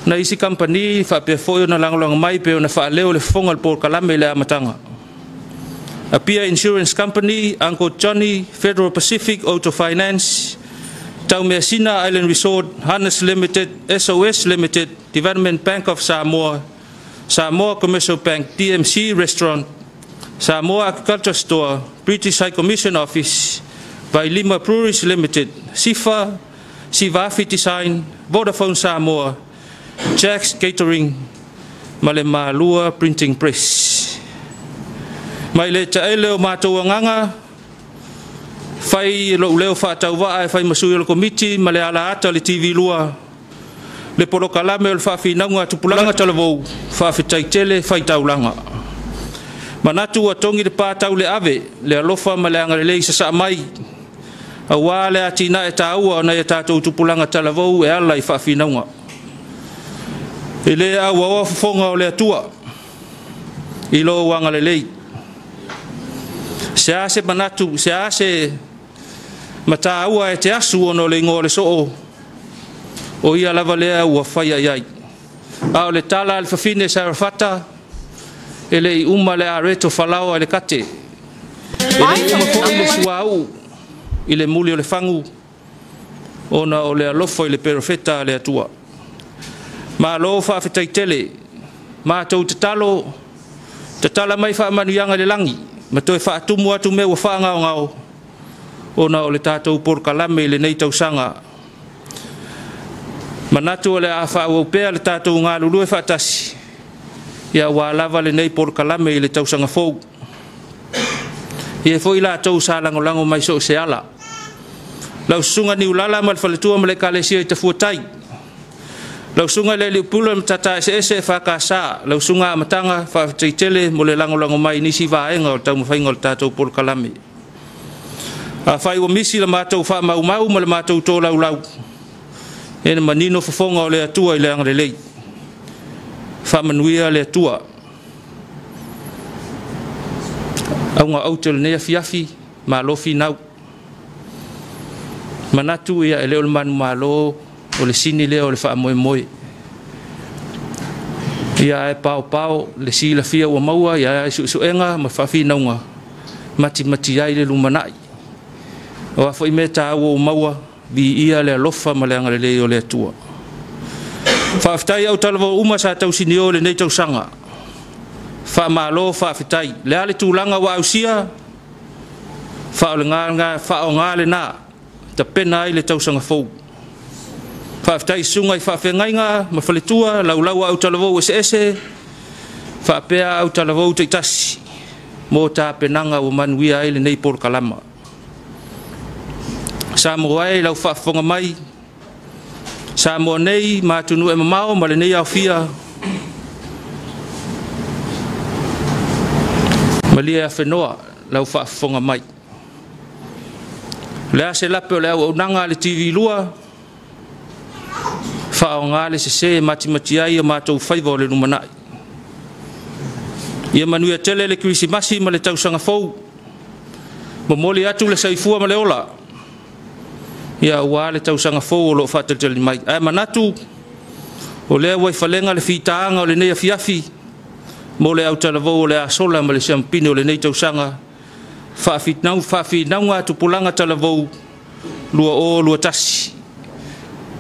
S11: Na isi kamupani faapea foi ona lagolago mai pe ona faaleo le fofoga o le polokalame i le amataga. Apia Insurance Company, Uncle Johnny, Federal Pacific Auto Finance, Taumeasina Island Resort, Harness Limited, SOS Limited, Development Bank of Samoa, Samoa Commercial Bank, DMC Restaurant, Samoa Agriculture Store, British High Commission Office, Vailima Breweries Limited, SIFA, Sivafi Design, Vodafone Samoa, Jack's Catering, ma le Malua Printing Press. Mai le taele o matou agaga, fai lou leo faatauvaa e fai ma sui o le komiti ma le alaata o le TV 2, le polokalame o le faafinauga a tupulaga talavou, faafetai tele faitaulaga. Manatu ua togi le patau le ave, le alofa ma le agalelei sasaa mai, aua le atinae taua o nai a tatou tupulaga talavou e ala i faafinauga. E le auaoa fofoga o le Atua i lou agalelei. Se a se manatu, se a se mataua e te asu ona o le igoa o le soo, o ia lava lea ua faia i ai. A o le tala a le fafine Sarafata, e le i uma le areto falaoa i le kate. E le i uma foi le suauu i le muli o le fagu, ona o le alofa i le perofeta a le Atua. Malo faafetai tele, matou tatalo, tatala mai faamanuiaga i le lagi, ma toe faatumu atu mea ua faagaogao, ona o le tatou polokalame i lenei tausaga. Manatu o le a faaauau pea le tatou galulue faatasi, ia ua lava lenei polokalame i le tausaga fou. Ia foi latou sa lagolago mai so o se ala. Lau susuga Niulala ma le faletua ma le ekalesia i Tafuatai. Lau susuga i le Alii ma Tata Eseese e Whakasa, lau susuga Amataga faafetai tele mo le lagolago mai nisi vaega o le taumafaiga o le tatou polokalame. Afai ua misi le matou faamaumau ma le matou tolaulau, e na manino fofoga o le Atua i le agalelei. Faamanuia le Atua. Auga aute o lenei afiafi, malo finau. Manatu ia e le o le manumalo o le sini lea o le faamoemoe. Ia ae paopao le silafia ua maua ia ai suesuega ma faafinauga matimati ai le lumanai. O a foi mea taua ua maua, viia le alofa ma le agalelei o le Atua. Faafetai au talavou uma sa tausinio lenei tausaga. Faamalo faafetai. Le a le tulaga ua ausia, faaaoga lena, tapena ai le tausaga fou. Faafetai susuga i faafeagaiga ma faletua, laulau au talavou eseese, faapea au talavou taitasi, mo tapenaga ua manuia ai lenei polokalama. Samoa e lau faafofoga mai, Samoa nei ma atunuu e mamao ma lenei aofia, malie afenoa lau faafofoga mai. Le a se lape o le auaunaga a le TV2, faaaoga le sese matimati ai o matou faiva o le lumanai. Ia manuia tele le Kerisimasi ma le tausaga fou. Momoli atu le soifua ma le ola, ia ua le tausaga fou o loo faatalitali mai. Ae manatu o lea ua i falega le fitaaga o lenei afiafi mo le autalavou o le asola ma le siampine o lenei tausaga faafinauga tupulaga talavou 2021.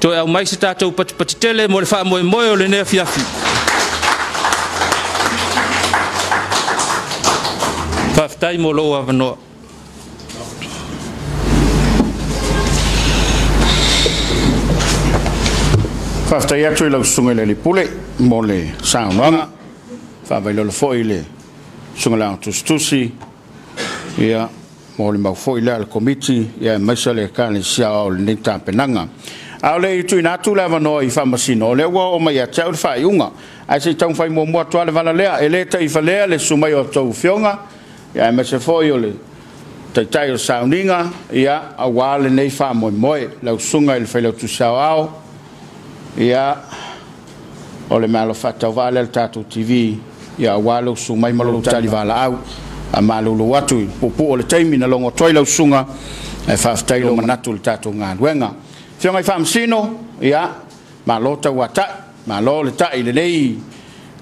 S11: Toe au mai se tatou patipati tele mo le faamoemoe o lenei afiafi. Faafetai mo lou avanoa.
S6: Faafetai atu i lau susuga i le alii pule mo le saunoaga. Faavailolo foi le susuga i le tusitusi, ia, mo le mau foi lea a le komiti, ia aemaise le ekalesia o lenei tapenaga. A o le i tuuina atu le avanoa i faamasino, o lea ua oo mai ia te au le faaiuga. Ae se i taumafai muamua atu lava le vala lea. E le taifalea le susu mai o a outou afioga, ia aemaise foi o le taitai o le sauniga, ia, aua lenei faamoemoe. Lau susuga i le Failautusi Aoao, ia, o le malo faatauvaa lea le tatou TV, ia, aua lou susu mai ma lou talivalaau. A malulu atu i puupuu o le taimi na logo atu ai lau susuga, ae faafetai lou manatu i le tatou galuega. Afioga i Faamasino, ia, malo tauatai, malo le tai lenei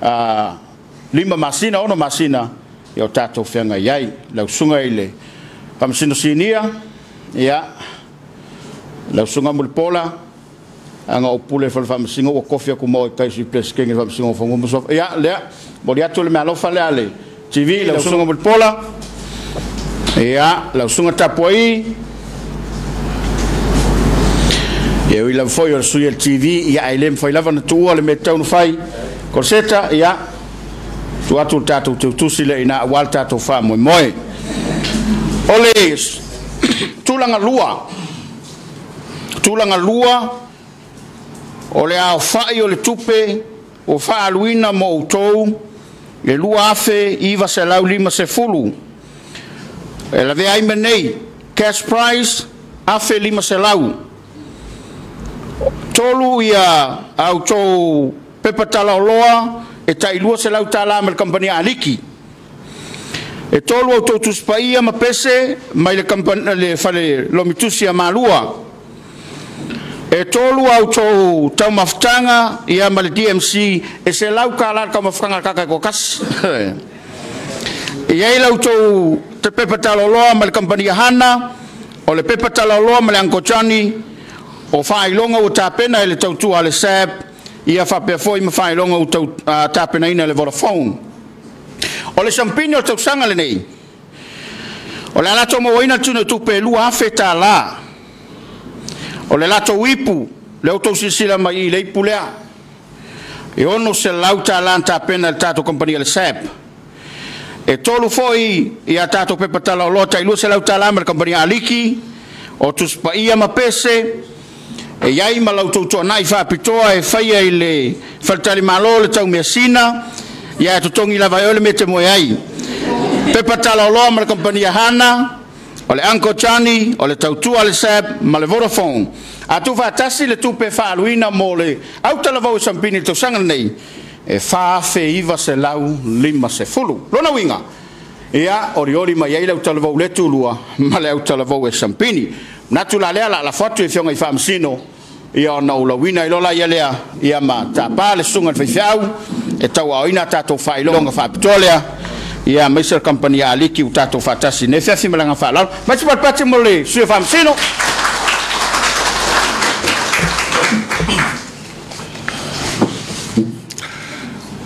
S6: 5 masina, 6 masina, ia o tatou feagai ai. Lau susuga i le Faamasino Sinia, ia, lau susuga Mulipola, anga o pule fale Faamasino ua kofi aku mo kai sui presidente Faamasino fongo mo. Ia, lea, moli atu le mealofa lea le TV, lau susuga Mulipola, ia, lau susuga Tapuai, ia ui lava foi o le sui o le TV, ia ai le mafai lava na tuua le mea tatau ona fai. Korseta, ia, tuu atu le tatou teutusi le ina aua le tatou faamoemoe. O le tulaga lua, o le aofai o le tupe o faaaluina mo outou le 2,950. E lavea ai ma nei, cash prize, 1,500. Tolu ia autou pepa talaoloa e tai 200 tala ma le kampani Aliki. E tolu autou tusipaia ma pese mai le kampani le fale lomitusi a Malua. E tolu autou taumafutaga ia ma le DMC e 100 tala le taumafutaga kaka e kokasi. E iai lautou te pepa talaoloa ma le kampani Hana, o le pepa talaoloa ma le Uncle Johnny, o faailoga ua tapena e le tautua a le SAB, ia faapea foi ma faailoga ua tapenaina e le Vodafone. O le sampini o le tausaga lenei, o le latou mauaina le tino tupe 2,000 tala. O le latou ipu, le outou silasila mai i le ipu lea, e 600 tala na tapena e le tatou kompania le SAB. E tolu foi ia tatou pepa talaoloa tai 200 tala ma le kompania Aliki, o tusipaia ma pese, e iai ma lau tautuanai faapitoa e faia i le faletalimalo le taumeasina, ia e totogi lava e o le mea te moe ai. Pepa talaoloa ma le kompania Hana, o le Uncle Johnny, o le tautua le SAB ma le Vodafone. A tuufaatasi le tupe faaaluina mo le autalavou e sampini i le tausaga lenei, e 4,950. Lona uiga, Ia, olioli mai ai le autalavou le tulua ma le autalavou e sampini. Manatu la lea la lafo atu i afioga i faamasino, ia ona ou lauina ai lola ia lea, ia ma tapa le susuga i le faifeau e tauaoina a tatou faailoga faapitoa lea, ia aemaise le kamupani a Aliki ua tatou faatasi i lenei afiafi ma le agaga faaaloalo. Mai se patipati mo le sui o faamasino.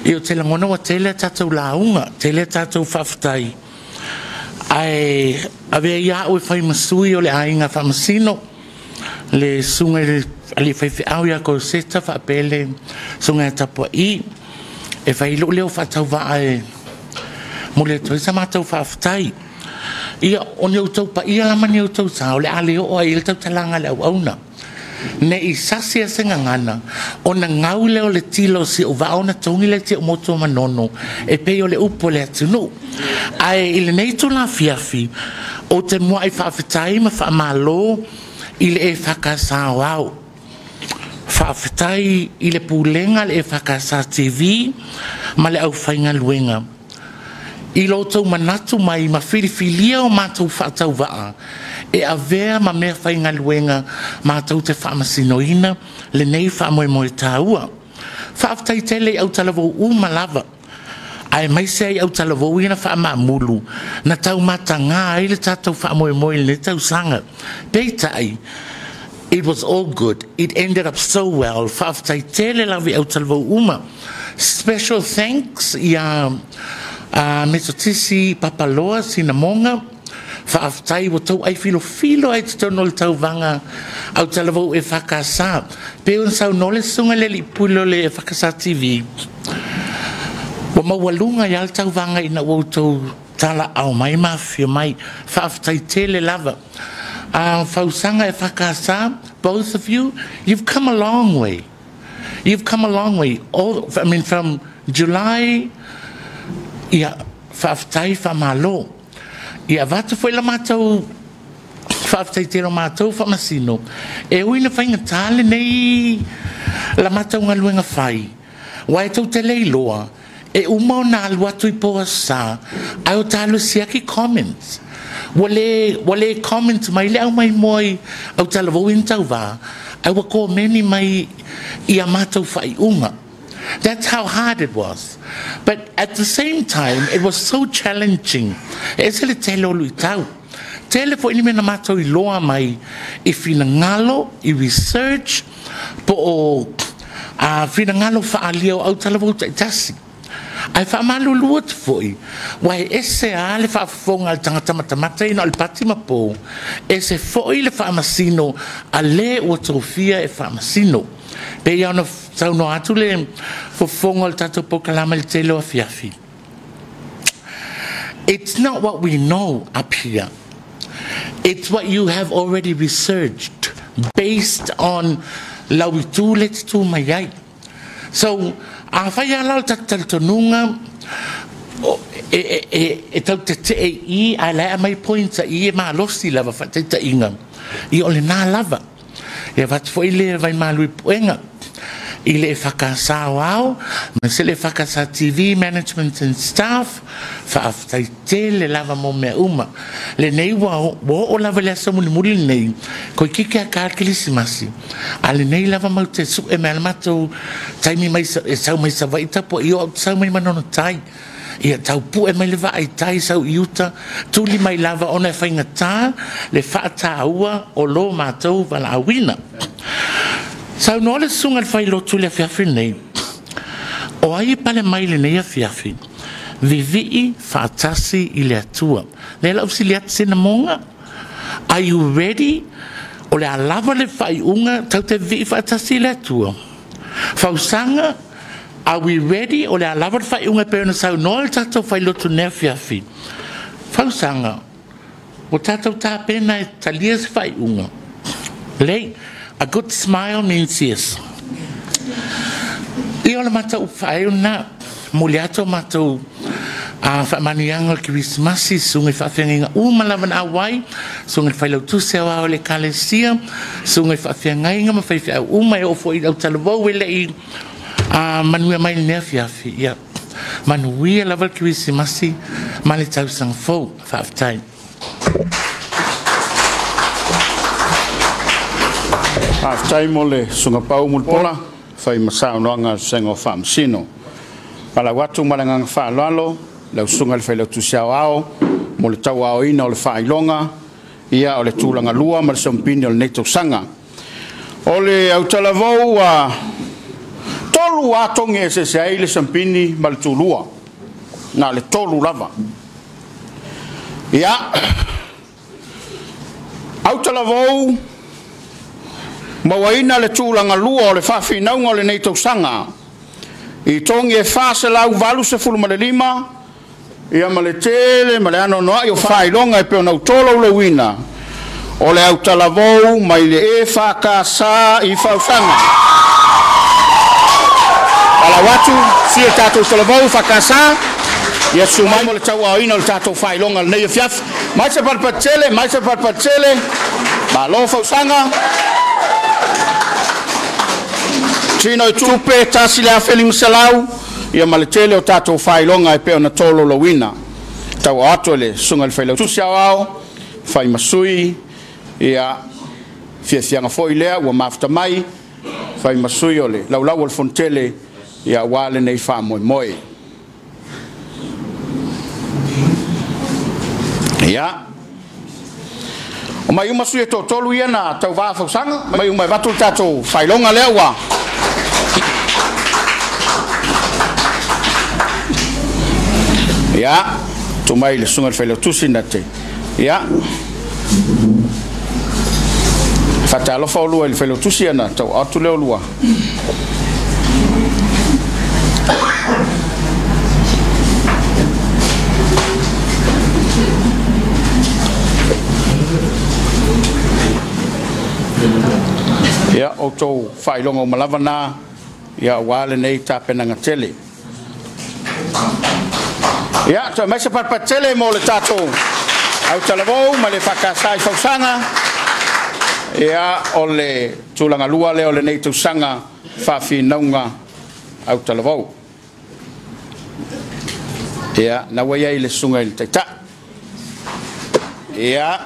S4: Ia, ou te lagona ua tele a tatou lauga, tele a tatou faafetai, ae avea ia au e fai ma sui o le aiga faamasino, le susuga i le alii faifeau ia Koseta faapea le susuga ia Tapuai, e fai lou leo faatauvaa e momoli atu ai sa matou faafetai. Ia, o ni outou paia la ma ni outou sa o le a le oo ai i ai le tautalaga a le auauna. Ne i sasi a se gagana, ona gau lea o le tila o si ou vaa ona togi lea i si ou motu o Manono, e pei o le upu a le atunuu. Ae i lenei itula afiafi, ou te muai faafetai ma faamalo i le EFKS Aoao. Faafetai i le pulega a le EFKS TV ma le aufaigaluega i lo outou manatu mai ma filifilia o matou faatauvaa e avea ma mea faigaluega matou te faamasinoina lenei faamoemoe taua. Faafetai tele i autalavou uma lava, aemaise ai autalavou ia na faamaamulu na taumataga ai le tatou faamoemoe i lenei tausaga. Peitai, it was all good. It ended up so well. Faafetai tele lava i autalavou uma. Special thanks ia Metotisi Papaloa Sinamoga. Faafetai ua tou ai filofilo ai totonu o le tauvaga autalavou e FKS. Pe ona saunoa le susuga i le alii pule o le FKS TV, ua maualuga ia le tauvaga ina ua outou talaau mai ma afifio mai. Faafetai tele lava. Fausaga e FKS, both of you, you've come a long way. You've come a long way. All, I mean, from July, ia, faafetai, faamalo. Ia avatu foi la matou faafetai tele o matou faamasino, e ui na faigata lenei la matou galuega fai, ua e tou te le iloa, e uma ona alu atu i po aso Sa, ae o ta alu e siaki comments. Ua le comment mai le au mai moa i autalavou i ni tauvā, ae ua komeni mai i a matou faaiuga. That's how hard it was. But at the same time, it was so challenging. E ese le tele o luitau. Tele foi ni mea na matou iloa mai i finagalo, i research, po o finagalo faaalia o autalavou taitasi. Ae faamalulu atu foi, ua e ese a le faafofoga a le tagata matamata ina o le pati ma po, ese foi le faamasino a lē ua tofia e faamasino. Pe ia ona saunoa atu le fofoga o le tatou polokalame i le tele o afiafi. It's not what we know up here. It's what you have already researched based on lau itu le te tu mai ai. So, a fai ala o le tatou talitonuga e tau tetee i ae lae aumai points i e malosi lava faataitaiga. Ia o lena lava. E avatu foi le vaimalu i puega i le EFKS Aoao, ma se le EFKS TV management and staff, faafetai tele lava mo mea uma. Lenei ua oo lava i le aso mulimuli lenei, toeitiiti lava ta le Kerisimasi, a lenei lava matou te sue mai a le matou taimi mai e sau mai Savaii tapuai o au te sau mai Manono Tai. Ia tau pue mai le vaa i tai sau i uta, tuli mai lava ona e faigata le faataua o lo matou valaauina. Saunoa le susuga i le failotu i le afiafi lenei, o ai e pale mai lenei afiafi, vivii faatasi i le Atua. Lea lau fesili atu Sinamoga, are you ready? O le a lava le faaiuga tatou te vivii faatasi i le Atua. Fausaga, are we ready? O le a lava le faaiuga e pei ona saunoa le tatou failotu i lenei afiafi. Fausaga, ua tatou tapena e talia se faaiuga. Lei, a good smile means yes. Ia o le matou faaiu lena, momoli atu o matou faamanuiaga o le Kerisimasi, susuga i faafeagaiga uma lava na auai, susuga i le failautusi aoao o le Ekalesia, susuga i faafeagaiga ma faifeau uma e oo foi i autalavou e le i manuia mai lenei afiafi. Ia, Manuia lava le Kerisimasi ma le tausaga fou. Faafetai.
S6: Faafetai mo le susuga Pau Mulipola fai ma saunoaga a le Susuga o Faamasino. Palau atu ma le agaga faaaloalo lau susuga i le Failautusi Aoao mo le tauaoina o le faailoga ia o le tulaga lua ma le sompini o lenei tausaga. O le autalavou ua tolu atogi e eseese ai le sompini ma le tulua. Na le tolu lava. Ia, autalavou mauaina le tulaga lua o le faafinauga o lenei tausaga i togi e 485 ia ma le tele ma le anoanoai o faailoga e pei ona tolaulauina o le autalavou mai le EFKS i Fausaga. Palau atu si e tatou talavou FKS ia sumai mo le tauaoina o le tatou faailoga lenei afiafi. Mai se patapatele, mai se patapatele, malo Fausaga. Tino i tupe, tasi le 1500, ia ma le tele o tatou faailoga e pei ona tolaulauina. Tau atu le susuga i le Failautusi Aoao, fai ma sui, ia fiafiaga foi lea ua mafuta mai, fai ma sui o le laulau o le fonotele, ia aua lenei faamoemoe. Ia, o mai uma sui e toatolu ia na tauvā Fausaga, mai uma e avatu le tatou faailoga lea ua ia, tuu mai le susuga i le Failautusi na te ia faatalofa olua i le Failautusi ana tau atu lea olua. Ia, outou faailoga uma lava na, ia aua lenei tapenaga tele. Ia, toe mai se patapatele mo le tatou autalavou ma le FKS i Fausaga. Ia, o le tulaga lua lea o lenei tausaga faafinauga autalavou. Ia, na ua iai le susuga i le Taitai. Ia,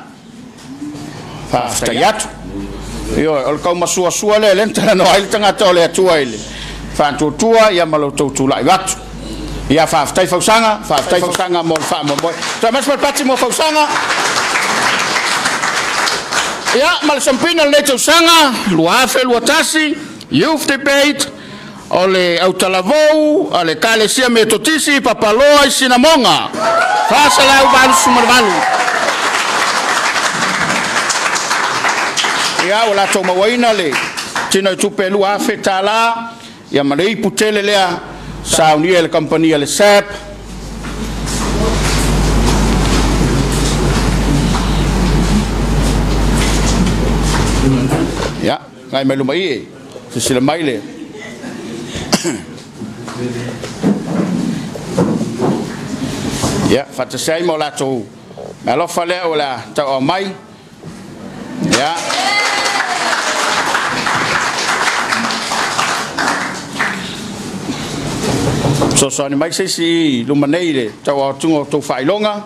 S6: faafetai atu. Ioe, o le kaumasuasua lea lea na talanoa ai le tagata o le Atua i le faatuatua ia ma lo outou tulai atu. Ia, faafetai Fausaga, faafetai Fausaga mo le faamoemoe. Toe mai se palapati mo Fausaga. Ia, ma le sompina o lenei tausaga 2021 Youth Debate o le autalavou a le Ekalesia Metotisi Papaloa i Sinamoga 488. Ia, ua latou mauaina le tino i tupe 2000 tala, ia ma le ipu tele lea saunia e le kamupani le SAP. Ia, ngai mai luma i e, sisila mai le. Ia, faatasi ai ma o latou alofa lea o le a tauau mai. Ia. Sosoani mai se isi i luma nei le tauaotuga o tou faailoga.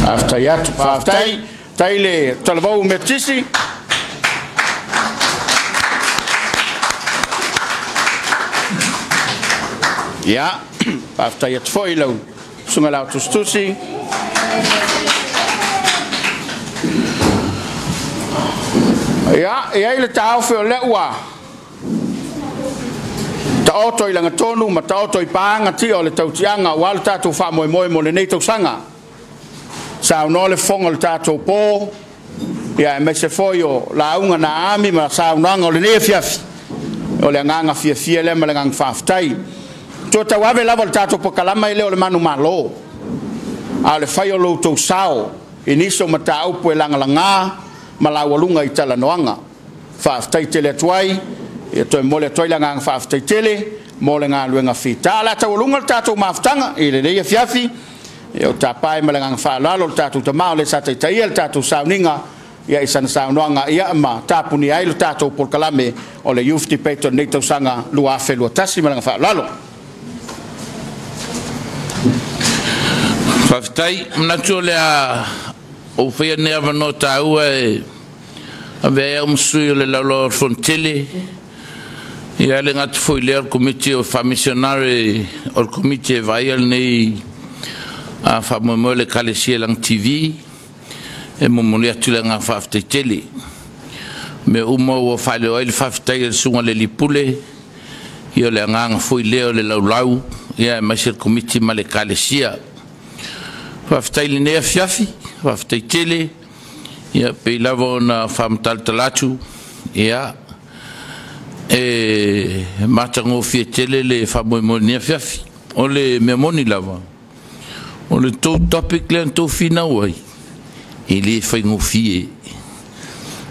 S6: Faafetai atu, faafetai, tai le talavou Metotisi. Ia, faafetai atu foi lau susuga lau tusitusi. Ia, e ai le taofi o lea ua taoto i lagatonu ma taoto i paaga tia o le tautiaga aua le tatou faamoemoe mo lenei tausaga. Saunoa le fofoga o le tatou po, ia aemaise foi o lauga na ami ma saunoaga o lenei afiafi. O le agaga fiafia lea ma le agaga faafetai. Tua tauave lava o le tatou pokalama e le o le manumalo. A o le fai o lo outou sao i nisi o mataupu e lagalaga ma laualuga i talanoaga. Faafetai tele atu ai, ia toe momoli atu ai le agaga faafetai tele mo le galuega fita. O le a taualuga le tatou mafutaga i lenei afiafi, ia o tapa ai ma le agaga faaaloalo le tatou tama o le sa taitaia le tatou sauniga ia i sana saunoaga ia ma tapunia ai le tatou polokalame o le Youth Debate o lenei tausaga 2021 ma le agaga faaaloalo.
S4: Faafetai, manatu o le a ou faia lenei avanoa taua e avea ai au ma sui o le Laulau a le Fono Tele, ia le gata foi lea o le Komiti o Faa-Missionare o le Komiti e vaaia lenei faamoemoe o le Ekalesia i lana TV, e momoli atu le agaga faafetai tele. Mea uma ua faaleo ai le faafetai a le Susuga i le Alii Pule, ia o le agaga foi lea o le laulau, ia aemaise le Komiti ma le Ekalesia. Faafetai i lenei afiafi, faafetai tele, ia pei lava ona faamatalatala atu, ia e matagofie tele le faamoemoe i lenei afiafi. O le mea moni lava, o le tou topic lea na tou finau ai, e le faigofie,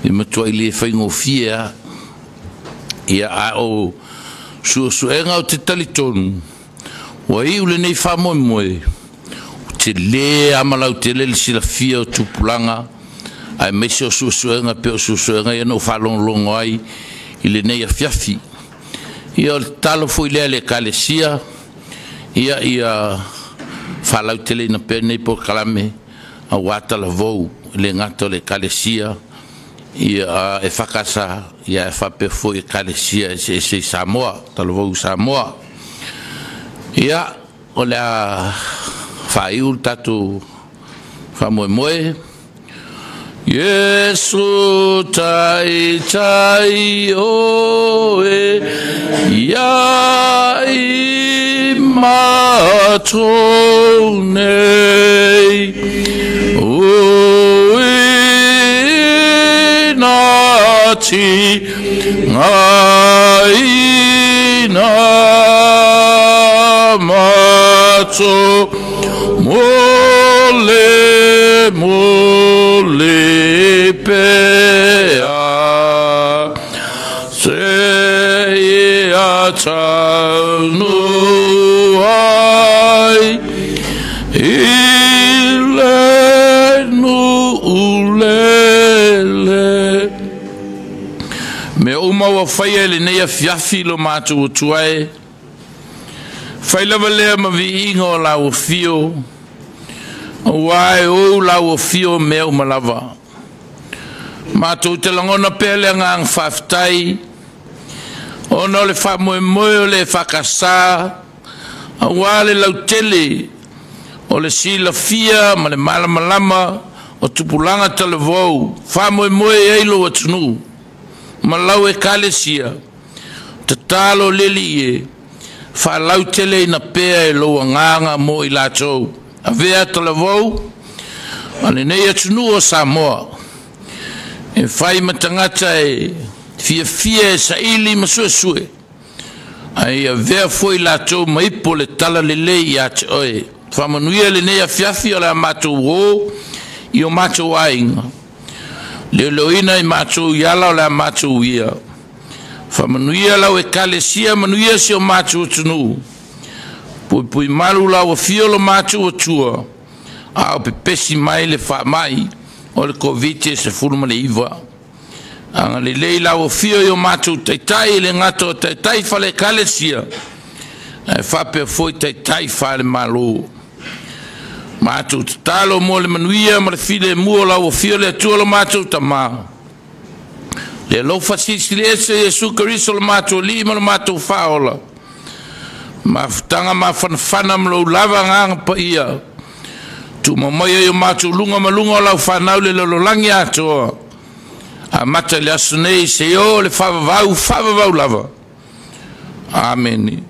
S4: e matuai le faigofie lava. Ia a o suesuega ou te talitonu, ua iu lenei faamoemoe, ua tele lava ma lautele le silafia o tupulaga, aemaise o suesuega pei o suesuega ia na ou faalogologo ai i lenei afiafi. Ia o le tatalo foi lea a le Ekalesia, ia faalauteleina pea lenei polokalame aua talavou e le gata o le Ekalesia ia e FKS, ia e faapea foi Ekalesia eseese i Samoa, talavou i Samoa. Ia o le a faaiu le tatou faamoemoe. Iesu taitai oe ia i matou nei, uina ti ngaina matou mole mole pea se ia taunu ai i le nu'ulele. Mea uma ua faia i lenei afiafi lo matou atu ai, fai lava lea ma viiga o lau afio, aua e ou lau afio mea uma lava. Matou te lagona pea le agaga faafetai, ona o le faamoemoe o le FKS, aua le lautele o le silafia ma le malamalama o tupulaga talavou, faamoemoe ai lou atunuu ma lau Ekalesia, tatalo le Alii e faalauteleina pea e lou agaga mo i latou. Avea talavou a lenei atunuu o Samoa, e fai ma tagata e fiafia e saili ma suesue, ae avea foi latou ma ipu o le talalelei ia te oe. Faamanuia lenei afiafi o le a matou o i o matou aiga, leoleoina i matou i ala o le a matou ia. Faamanuia lau Ekalesia, manuia si o matou atunuu. Puipui malu lau afio lo matou Atua, a o pepesi mai le faamai o le Koviti-19. Agalelei lau afio i o matou taitai, e le gata o taitai fale Ekalesia, ae faapea foi taitai faale-Malo. Matou tatalo mo le manuia ma le filemu o lau afio le Atua lo matou Tama. Le alofa silisili ese Iesu Keriso lo matou Alii ma lo matou Faaola, mafutaga mafanafana ma lou lava agaga paia, tuumamaia i o matou luga ma luga o lau fanau le lalolagi atoa, amata i le aso nei seia oo le faavavau faavavau lava. Amene.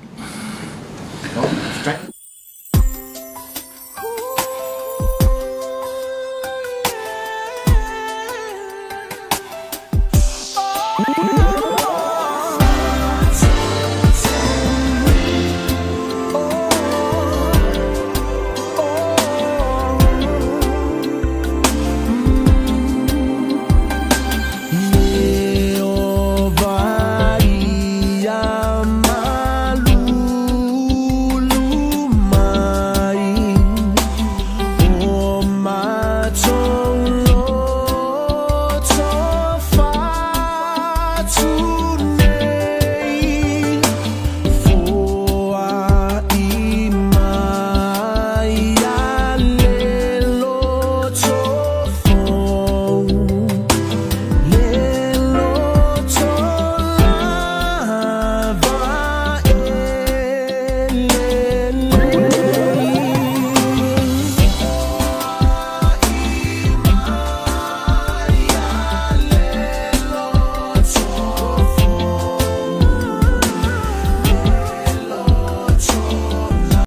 S2: too.